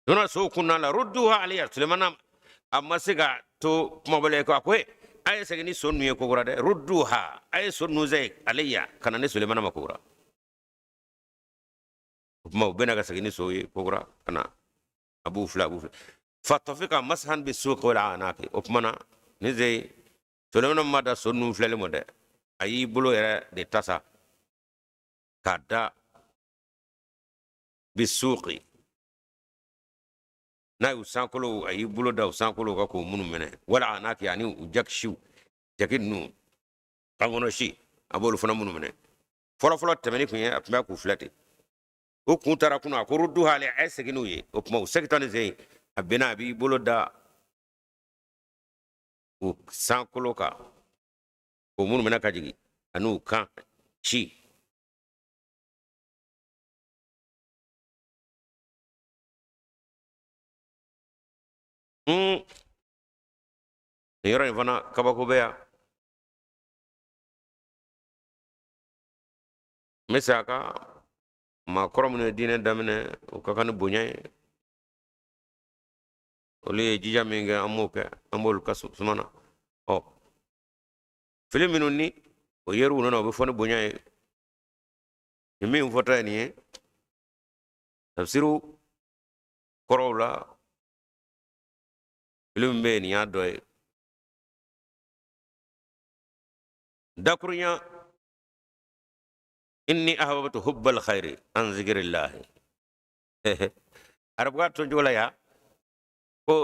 donna sow kunna la rudduha alayya sulemana a ma se ka to kumabaliya ko a ko a ye segin ni so ninnu ye kokura dɛ rudduha a ye so ninnu segin alayya ka na ne sulemana ma kokura o tuma u bɛna ka segin ni sow ye kokura ka na a b'u filɛ a b'u filɛ fatafika masahan bi suqi wal anaqi o tuma na ni ze sulemana ma da so ninnu filɛli ma dɛ a y'i bolo yɛrɛ de ta sa k'a da bi suqi n'a y'u sankolow a y'i bolo da u sankolow kan k'u minnu minɛ wal anaqi ani u jakisiw jaki ninnu kankɔnɔ si a b'olu fana minnu minɛ fɔlɔfɔlɔ tɛmɛni kun ye a tun bɛ k'u filɛ ten o kun taara kunna a ko rudduha alayya a ye segin n'u ye o tuma u segintɔ ni sen a bɛnna a b'i bolo da u sankolo kan k'o minnu minɛ ka jigin ani u kan ci Nin yɔrɔ in fana kabako bɛ yan n bɛ segin a kan maakɔrɔ minnu ye diinɛ daminɛ u ka kan ni bonya ye olu ye jija min kɛ an m'o kɛ an b'olu ka suma na ɔ fili minnu ni o yer'u nɔ na o bɛ fɔ ni bonya ye nin min fɔtɔ ye nin ye tafsiru kɔrɔw la fili min bɛ yen nin y'a dɔ ye dakurunya inni ahbabtu hubbal khairi an zikrillahi arabukan tɔncogo la yan ko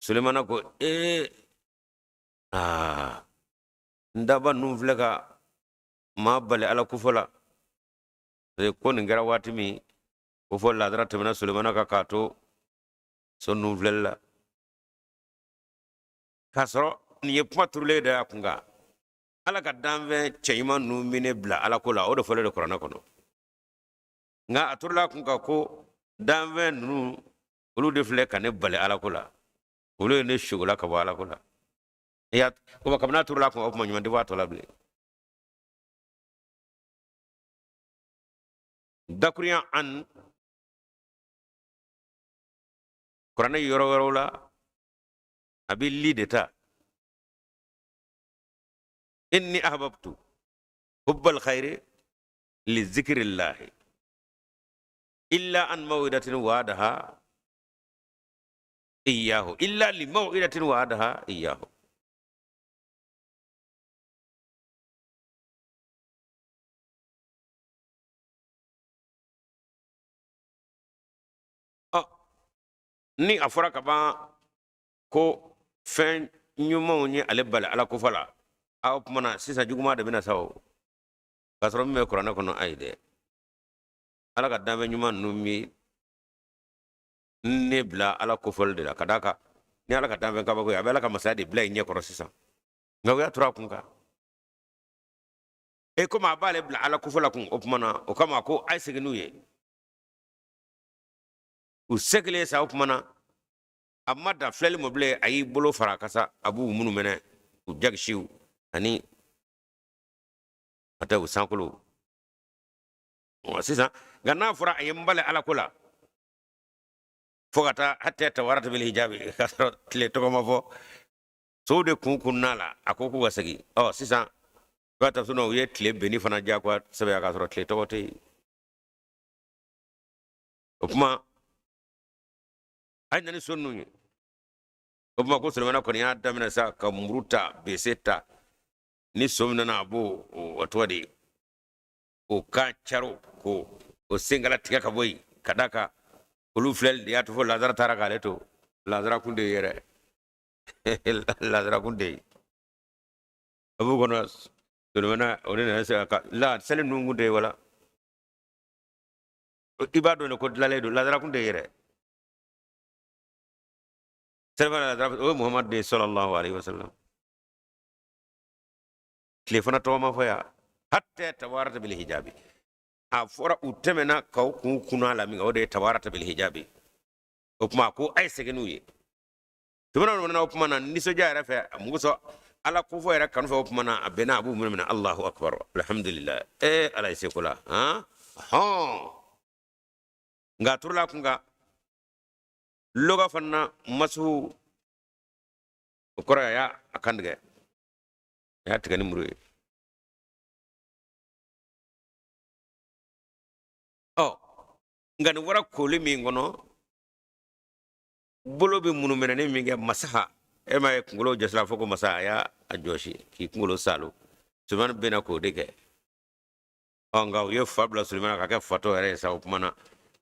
sulemana ko ee aa n daba ninnu filɛ ka maa bali ala kofɔ la ko nin kɛra waati min ko fɔ ladara tɛmɛna sulemana kan k'a to so ninnu filɛli la k'a sɔrɔ nin ye kuma turulen de y'a kun kan ala ka danfɛn cɛɲuman ninnu bɛ ne bila ala ko la o de fɔlen don kuranɛ kɔnɔ nka a turula a kun kan ko danfɛn ninnu olu de filɛ ka ne bali ala ko la olu ye ne sogola ka bɔ ala ko la i y'a komi kabini a turula a kun o kuma ɲuman tɛ bɔ a tɔ la bilen dakurunya an kuranɛ yɔrɔ wɛrɛw la a bɛ li de ta inni ahbabtu hubbal khairi li zikrillahi illa an mawidatin wa'adaha iyyahu illa li mawidatin wa'adaha iyyahu ɔ ni a fɔra ka ban ko fɛn ɲumanw ye ale bali ala kofɔ la a o tuma na sisan juguman de bɛna sa o k'a sɔrɔ min bɛ kuranɛ kɔnɔ ayi dɛ ala ka danfɛn ɲuman ninnu bɛ ne bila ala kofɔli de la ka d'a kan ni ala ka danfɛn kabako ye a bɛ ala ka masaya de bila i ɲɛ kɔrɔ sisan nka o y'a tura a kun kan e komi a b'ale bila ala kofɔ la kun o tuma na o kama ko a ye segin n'u ye u segilen sa o tuma na a ma dan filɛli ma bilen a y'i bolo fara a kan sa a b'u minnu minɛ u jakisiw ani ka taa u sankolo. Sisan nka n'a fɔra a ye n bali ala ko la fo ka taa hatta tawarat bil hijabi, k'a sɔrɔ tile tɔgɔ ma fɔ, sow de kun kunna la, a ko k'u ka segin. Ɔ sisan i b'a ta u ye tile benni fana diyagoya sɛbɛn k'a sɔrɔ tile tɔgɔ tɛ yen. O tuma a ye na ni so ninnu ye. O tuma ko Sulemana kɔni y'a daminɛ sa ka muru ta, bese ta, ni so min nana a b'o o tɔgɔ de o kan caro ko o senkala tigɛ ka bɔ yen, ka d'a kan olu filɛli de y'a to fo lazara taara k'ale to. Lazara kun de ye yɛrɛ, lazara kun de ye a b'o kɔnɔ. Sulemana o de nana se ka la seli ninnu kun de ye wala i b'a dɔn de ko dilanlen don. Lazara kun de ye yɛrɛ selifana lazara o ye Muhamadu de ye sallallahu alaihi wasallam. Tile fana tɔgɔ ma fɔ yan hatta tawarata bil hijabi, a fɔra u tɛmɛna k'aw kun kunna la min o de ye tawarata bil hijabi. O tuma ko a ye segin n'u ye. Tuma min na o tuma na nisɔndiya yɛrɛ fɛ, a mugu sɔn ala kofɔ yɛrɛ kanu fɛ, o tuma na a bɛnna a b'u minɛ minɛ Allahu akbar alhamdulillah, ee ala ye seko la han hɔn. Nka a turula kun kan loga fana masuhu, o kɔrɔ a y'a a kan tigɛ, a y'a tigɛ ni muru ye. Ɔ nka nin bɔra koli min kɔnɔ, bolo bɛ munuminɛni min kɛ masaha, e m'a ye kunkolo jɔsila fo ko masa a y'a jɔsi k'i kunkolo salo. Sulemani bɛna k'o de kɛ. Ɔ nka u ye fa bila Sulemani ka kɛ fatɔ yɛrɛ ye sa. O kuma na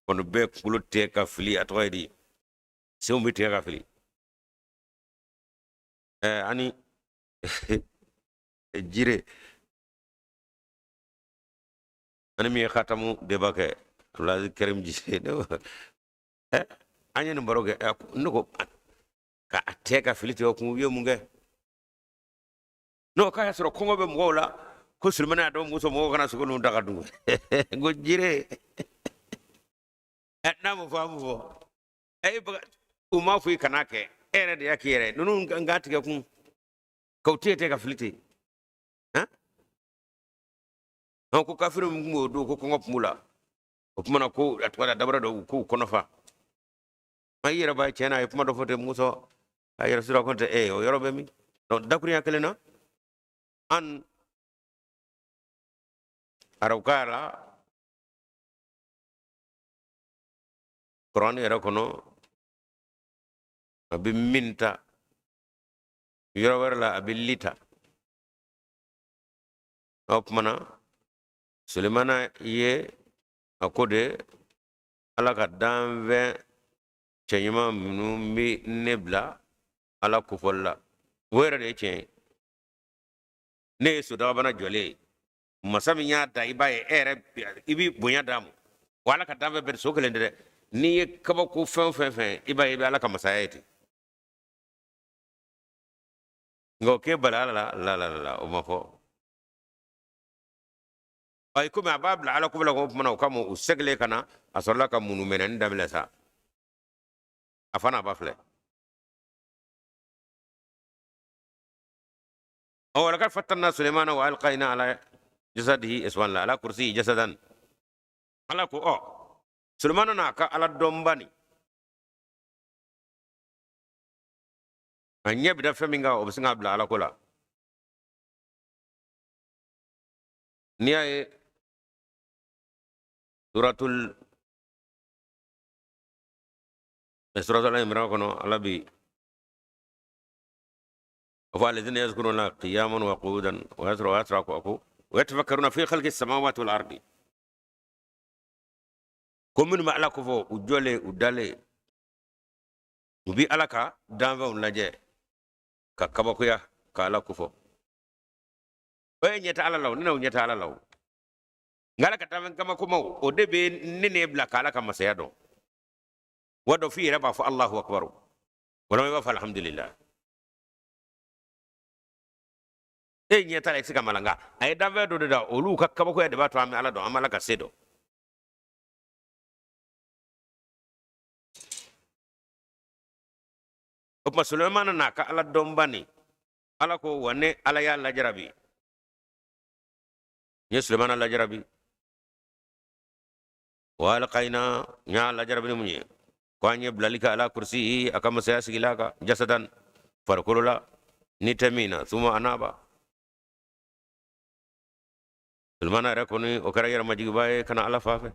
kɔni bɛɛ kunkolo tigɛ ka fili, a tɔgɔ ye di, senw bɛ tigɛ ka fili. Ɛɛ ani jire ani min ye khatamu deba kɛ Abdulaziz Karim Jise, ɛ an ye nin baro kɛ, ne ko ka a tɛ ka fili tigɛ kun, u ye mun kɛ? N'o k'a y'a sɔrɔ kɔngɔ bɛ mɔgɔw la, ko Sulemani y'a dɔn muso mɔgɔw kana sogo ninnu ta ka dun. N ko jire n'a ma fɔ an b'o fɔ. E baga u m'a fɔ i kana kɛ, e yɛrɛ de y'a k'i yɛrɛ ninnu n k'a tigɛ kun k'aw tigɛ tigɛ ka fili ten. Han ko kafiri min tun b'o don ko kɔngɔ tun b'u la, o tuma na ko a tɔgɔ da dabara dɔ k'u kɔnɔ fa. I yɛrɛ b'a ye tiɲɛ na a ye kuma dɔ fɔ ten muso a yɛrɛ sura ko tɛ o yɔrɔ bɛ min? Donc dakurunya kelen na an arabukan la kuranɛ yɛrɛ kɔnɔ a bɛ min ta yɔrɔ wɛrɛ la a bɛ li ta. O tuma na Sulemana ye a ko de ala ka danfɛn cɛɲuman minnu bɛ ne bila ala kofɔli la, o yɛrɛ de ye tiɲɛ ye. Ne ye sodagabana jɔlen ye, masa min y'a da i b'a ye e yɛrɛ i bɛ bonya d'a ma. Wa ala ka danfɛn bɛɛ so kelen tɛ dɛ, n'i ye kabako fɛn o fɛn fɛn i b'a ye i bɛ ala ka masaya ye ten. Nka o k'e bali ala la la la la, o ma fɔ. Ayi komi a b'a bila ala ko la ko tuma na o kama u segilen ka na a sɔrɔla ka munumɛnɛni daminɛ sa, a fa n'a ba filɛ. Ɔ walakad fatanna Sulemana wa alqayna ala jasadihi subhanallah ala kursiyi jasadan. Ala ko ɔ Sulemana n'a ka ala dɔnba nin a ɲɛ bɛ da fɛn min kan o bɛ sin k'a bila ala ko la. N'i y'a ye suratul suratul Imran kɔnɔ ala bi a fɔ alladhina yazkuruna qiyaman wa qu'udan wa yasra wa yasra ko wa yatafakkaruna fi khalqi samawati wal ardi, ko minnu bɛ ala ko fɔ u jɔlen u dalen u bi ala ka danfɛnw lajɛ ka kabakoya ka ala ko fɔ. O ye ɲɛ tɛ ala la o, ne n'aw ɲɛ tɛ ala la o, nka ala ka danfɛn kabakomaw o de bɛ ne n'e bila ka ala ka masaya dɔn. Wa dɔ f'i yɛrɛ b'a fɔ Allahu akbar walima i b'a fɔ alhamdulillah. E ɲɛ t'a la i tɛ se ka malanga, a ye danfɛn dɔ de da olu ka kabakoya de b'a to an bɛ ala dɔn, an bɛ ala ka se dɔn. O tuma Sulemana n'a ka ala dɔnba nin, ala ko wa ne ala y'a lajarabi, n ye Sulemana lajarabi. Wa alqaina n y'a lajarabi ni mun ye ko an ye bilali kɛ ala kursi a ka masaya sigila kan jasadan farikolo la ni tɛ min na suma anaba Sulemana yɛrɛ kɔni o kɛra yɛrɛmajigiba ye ka na Ala fa fɛ.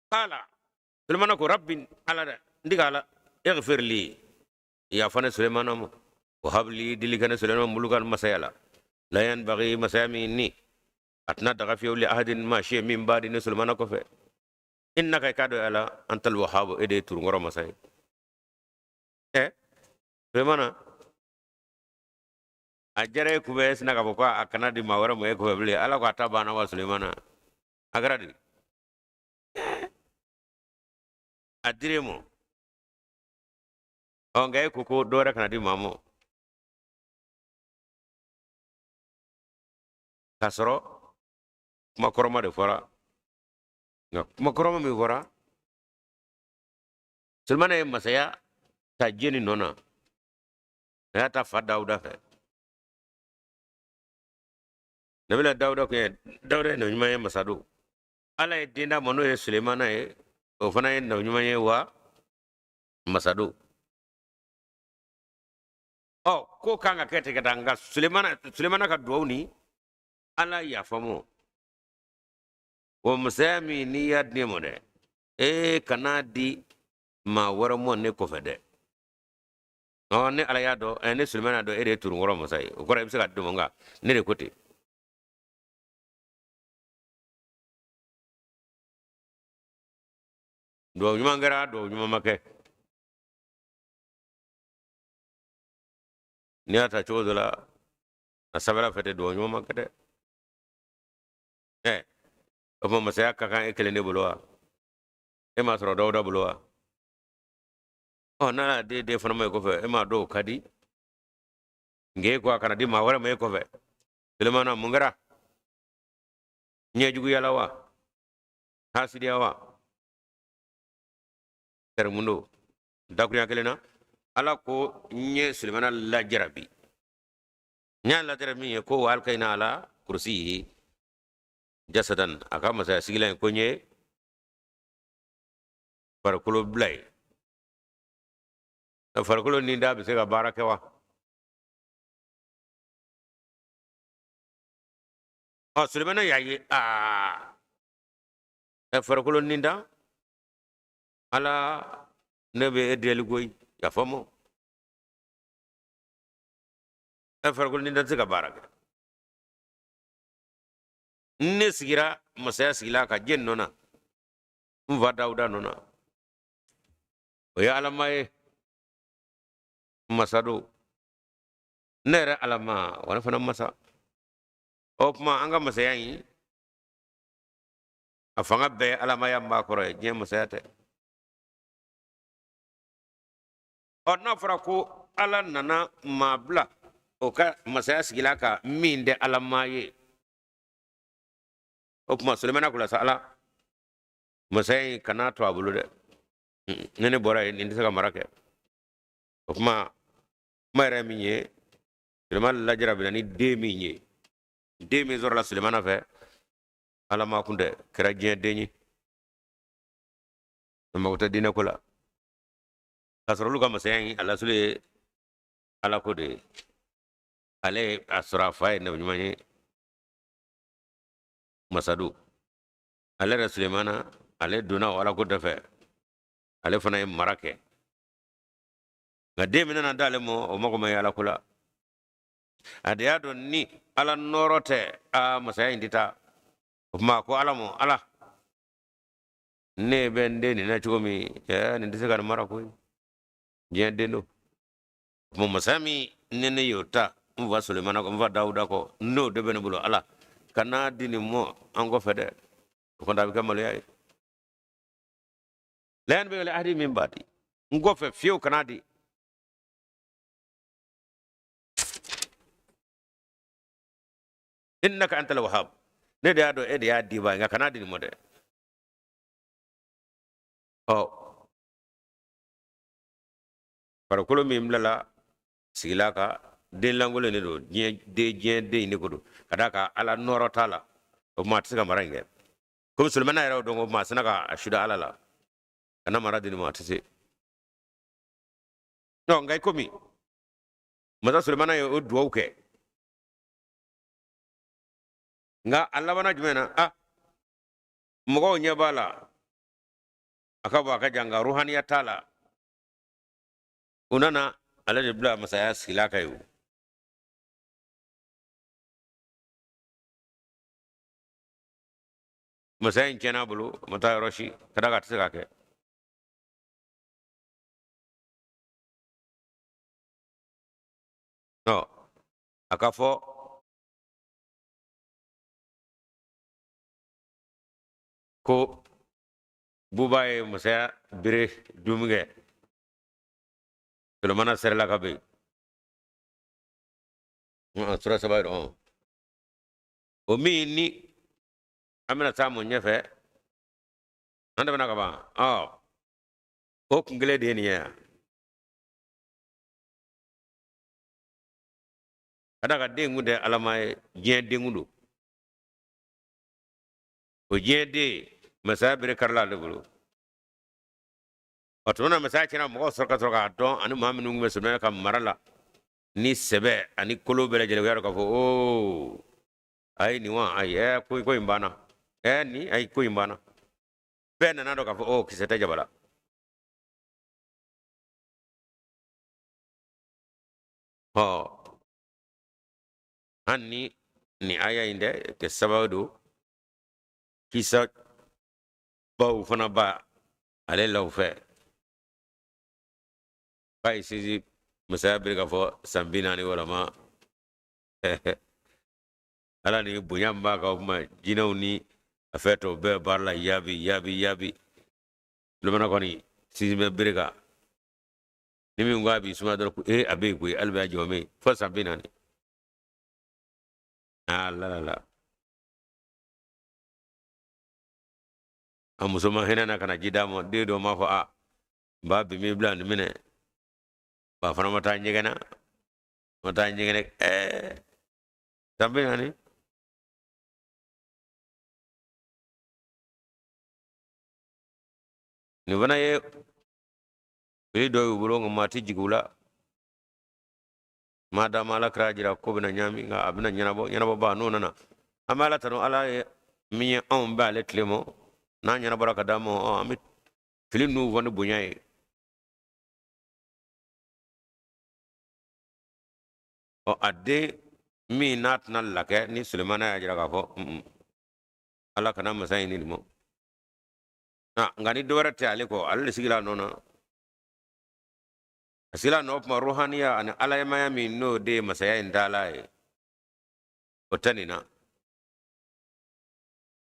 Qala Sulemana ko rabbi Ala dɛ n tigi Ala ighfir li yafa ne Sulemana ma wa hab li dili kɛ ne Sulemana mulukan masaya la la yanbaghi masaya min ni a tɛna daga fiyewu li ahadin maa si ye min ba'di ne Sulemana kɔfɛ innaka i k'a dɔn Ala antal wahhab e de ye turunkɔrɔ masa ye. Ɛ Sulemana a diyara e kunbɛ e sinna k'a fɔ ko a kana di maa wɛrɛ ma e kɔfɛ bilen ala ko a ta banna wa sulemana a kɛra di a dir'e ma ɔ nka e ko ko dɔ wɛrɛ kana di maa ma k'a sɔrɔ kuma kɔrɔma de fɔra nka kuma kɔrɔma min fɔra sulemana ye masaya ta jɛni nɔ na a y'a ta fa dawuda fɛ nabila dawuda kun ye dawuda ye nabi ɲuman ye masa don ala ye den d'a ma n'o ye sulemana ye o fana ye nabi ɲuman ye wa masa don ɔ ko kan ka kɛ ten ka taa nka sulemana sulemana ka duwawu ni ala yafa ma o masaya min n'i y'a di ne ma dɛ ee kan'a di maa wɛrɛ ma ne kɔfɛ dɛ ɔ ne ala y'a dɔn ne sulemana y'a dɔn e de ye turunkɔrɔ masa ye o kɔrɔ i bɛ se ka d'o ma nka ne de ko ten duwawu ɲuman kɛra duwawu ɲuman ma kɛ n'i y'a ta cogo dɔ la a sɛbɛla fɛ tɛ duwawu ɲuman ma kɛ dɛ ɛ o tuma masaya ka kan e kelen de bolo wa e m'a sɔrɔ dawuda bolo wa ɔ n'a y'a di den fana ma e kɔfɛ e m'a dɔn o ka di nka e ko a kana di maa wɛrɛ ma e kɔfɛ sulemana mun kɛra ɲɛjuguya la wa hasidiya wa tɛrɛ mun don dakurunya kelen na ala ko n ye sulemana lajarabi n y'a lajarabi min ye ko wa alkayna ala kursiyihi jasadan a ka masaya sigilan ye ko n ye farikolo bila yen farikolo ni da bɛ se ka baara kɛ wa ɔ sulemana y'a ye aa ɛ farikolo ni da ala ne bɛ e deli koyi yafa n ma ɛ farikolo ni da tɛ se ka baara kɛ ne sigira masaya sigilan kan jɛn nɔ na n fa dawuda nɔ na o ye alama ye masa don ne yɛrɛ alama wa ne fana masa o tuma an ka masaya in a fanga bɛɛ alamaya b'a kɔrɔ ye diɲɛ masaya tɛ ɔ n'a fɔra ko ala nana maa bila o ka masaya sigilan kan min tɛ alama ye o tuma sulemana ko la sa ala masaya in kana to a bolo dɛ ni ne bɔra yen nin tɛ se ka mara kɛ o tuma kuma yɛrɛ min ye sulemana lajarabila ni den min ye den min sɔrɔla sulemana fɛ alama kun tɛ kɛra diɲɛ den ye a mago tɛ diinɛ ko la k'a sɔrɔ olu ka masaya in a lasulu ye ala ko de ye ale a sɔrɔ a fa ye nabi ɲuman ye masa don ale yɛrɛ sulemana ale donna o ala ko de fɛ ale fana ye mara kɛ nka den min nana d'ale ma o mago ma ye ala ko la a de y'a dɔn ni ala nɔɔrɔ tɛ a masaya in tɛ taa o tuma a ko ala ma ala ne bɛ n den nin na cogo min ɛɛ nin tɛ se ka nin mara koyi diɲɛ den don o tuma masaya min ni ne y'o ta n fa sulemana kɔ n fa dawuda kɔ n'o de bɛ ne bolo ala kan'a di nin ma an kɔfɛ dɛ o kɔni a bɛ kɛ maloya ye la yanbaghi li ahadin min ba'di n kɔfɛ fiyewu kan'a di innaka antal wahhab ne de y'a dɔn e de y'a di ba nka kan'a di nin ma dɛ ɔ farikolo min bilala sigilan kan den lankolon de don diɲɛ den diɲɛ den in de ko don ka d'a kan ala nɔɔrɔ t'a la. O tuma a tɛ se ka mara in kɛ. Komi Sulemana yɛrɛ y'o dɔn, o tuma a sinna ka a suda Ala la, kana mara di nin ma, a tɛ se. Non, nka i komi masa Sulemana ye o duwawu kɛ, nka a labanna jumɛn na? A mɔgɔw ɲɛ b'a la, a ka bon, a ka jan, nka ruhaniya t'a la. U nana ale de bila masaya sigila kan ye. O masaya in tiɲɛna a bolo, a ma taa yɔrɔ si, ka d'a kan a tɛ se k'a kɛ. Ɔ, a ka fɔ ko buba ye masaya bere dun min kɛ, Sulemana sɛrɛla ka bin. Sura saba dɔn o min ni an bɛna taa mun ɲɛfɛ, an tɛmɛna ka ban. Ɔ, o kun kelen de ye nin ye yan. Ka d'a kan den kun tɛ alama ye, diɲɛ den kun don. O diɲɛ den, masaya bere karila ale bolo. O tuma na masaya tiɲɛna, mɔgɔw sɔrɔ ka sɔrɔ k'a dɔn, ani maa minnu tun bɛ Sulemana ka mara la ni sɛbɛ ani kolo bɛɛ lajɛlen, u y'a dɔn k'a fɔ oo, ayi nin wa, ayi, ɛ, ko in banna, ɛ, nin, ayi, ko in banna. Bɛɛ nana dɔn k'a fɔ oo, kisɛ tɛ jaba la. Ɔ, hali ni nin aya in dɛ kɛ sababu don kisa baw fana ba ale la u fɛ k'a ye sinsin masaya bere ka fɔ san 40 walama. Ala ni bonya min b'a kan, o kuma jinɛw ni a fɛn tɔw bɛɛ baara la, yaabi yaabi yaabi. Sulemana kɔni sinsin bɛ bere kan, ni min ko a b'i suma dɔrɔn ko ee, a bɛ yen koyi, hali bɛ a jɔ min fo san 40. Aa la la la, a muso ma hinɛ na ka na ji d'a ma. Den dɔ m'a fɔ a n ba bi min bila nin minɛ, ba fana ma taa ɲɛgɛn na, ma taa ɲɛgɛn. Ɛɛ, san 40. Nin fana ye fili dɔ y'u bolo, nka maa tɛ jigin u la. Maa dama Ala kira jira ko bɛna ɲaami, nka a bɛna ɲɛnabɔ, ɲɛnabɔba n'o nana, an bɛ Ala tanu. Ala ye min ye anw bɛ ale tile mɔ, n'a ɲɛnabɔra ka d'an ma, an bɛ fili ninnu fɔ ni bonya ye. Ɔ, a den min n'a tɛna lakɛ ni Sulemana y'a jira k'a fɔ Ala kana masa in di nin ma. Nka ni dɔ wɛrɛ tɛ ale kɔ, ale de sigira a nɔ na. A sigira a nɔ kuma ruhaniya ani alayamaya min n'o de ye masaya in taala ye, o tɛ nin na.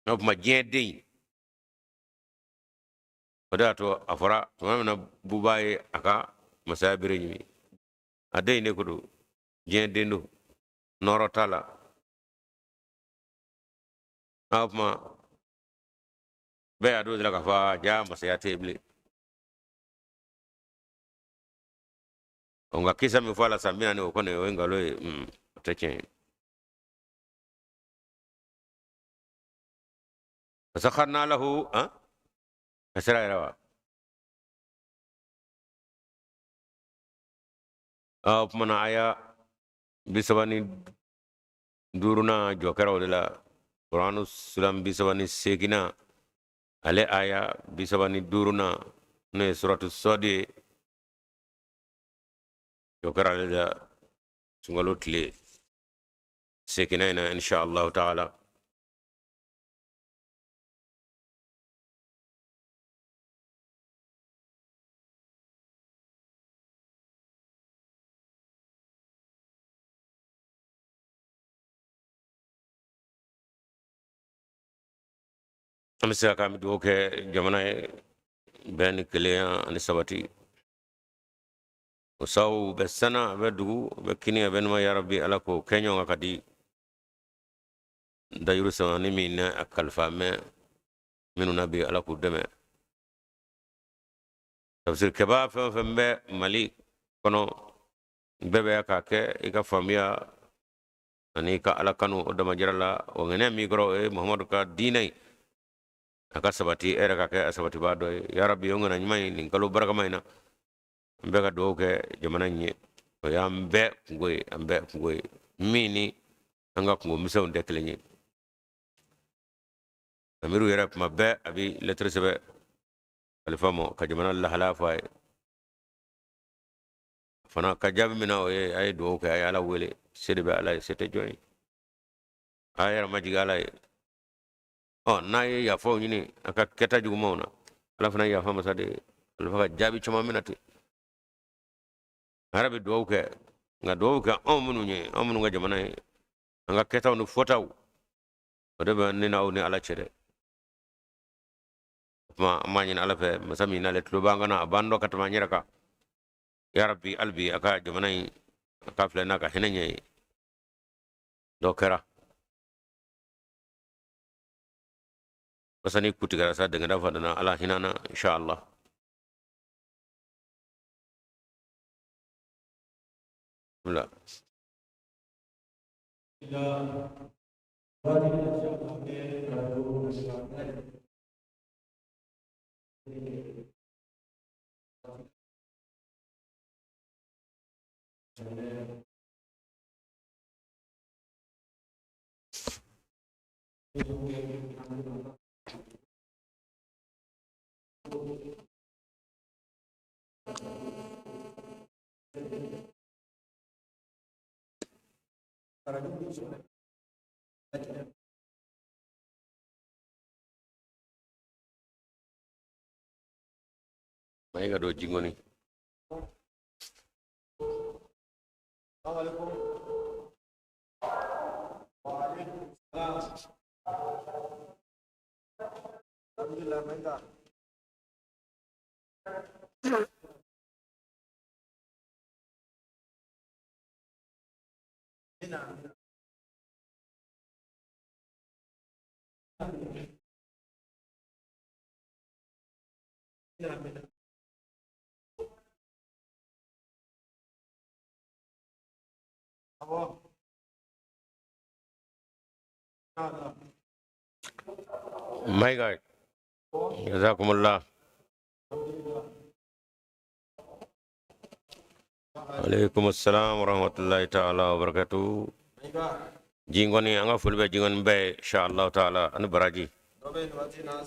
N'o kuma diɲɛ den in, o de y'a to a fɔra tuma min na buba ye a ka masaya bere ɲimi, a den in de ko don, diɲɛ den don, nɔɔrɔ t'a la. A kuma bɛɛ y'a don k'a fɔ a ja masaya tɛ yen bilen. Nka kisa min fɔ a la san 40, o kɔni o ye nkalon ye, o tɛ tiɲɛ ye. Fasakharna lahu a sera yɛrɛ wa. O tuma na aya 35nan jɔ kɛra o de la. Kuranu suran 38nan, ale aya 35nan, n'o ye suratu sɔdi ye, jɔ kɛra ale la sunkalo tile seginnan in na, insha allahu taala. An bɛ se ka k'an bɛ dugawu kɛ jamana ye, bɛn ni kelenya ani sabati. O sababu bɛ sanna, a bɛ dugu, a bɛ kini, a bɛ numa. Yarabi, Ala k'o kɛ ɲɔgɔn kan ka di dayuru sama ni min na a kalifa mɛ minnu na bi, Ala k'u dɛmɛ. Tafsirikɛbaa fɛn o fɛn bɛ Mali kɔnɔ, bɛɛ bɛ k'a kɛ i ka faamuya. Ani ka Ala kanu o damajira la, o ŋaniya min kɔrɔ, o ye Muhamadu ka diinɛ ye, a ka sabati, e yɛrɛ ka kɛ a sabatibaa dɔ ye. Ya Rabbi, o ŋana ɲuman ye nin kalo barakama in na, an bɛɛ ka dugawu kɛ jamana in ye. O y'an bɛɛ kungo ye, an bɛɛ kungo ye min ni an ka kungo misɛnw tɛ kelen ye. Amiru yɛrɛ kuma bɛɛ a bɛ lɛtiri sɛbɛn kalifa ma ka jamana lahalaya fɔ a ye. Fana ka jaabi min na, o ye a ye dugawu kɛ, a ye Ala wele, se de bɛ Ala ye, se tɛ jɔn ye. A yɛrɛ majigin Ala ye. Ɔ n'a ye yafaw ɲini a ka kɛta jugumanw na, Ala fana ye yafa masa de ye. Alifa ka jaabi caman bɛna ten. A yɛrɛ bɛ dugawu kɛ, nka dugawu kɛ anw minnu ye, anw minnu ka jamana ye, an ka kɛtaw ni fɔtaw, o de bɛ ne n'aw ni Ala cɛ dɛ. O tuma an b'a ɲini Ala fɛ, masa min n'ale tulo b'an kana, a b'an dɔn ka tɛmɛ an yɛrɛ kan. Ya Rabbi, hali bi a ka jamana in, a k'a filɛ n'a ka hinɛ ɲɛ ye. Dɔ kɛra basa ni kutigɛra sa, dɛngɛda fadana, Ala hinana, inshallah. Bismillah. Mayiga don Jingoni. Mayiga, jazakumullah. Aleykum assalam wa rahmatullahi ta'ala wa barakatuh. Jingoni, an ka foli bɛ Jingoni bɛɛ ye, inshallah ta'ala, ani baraji.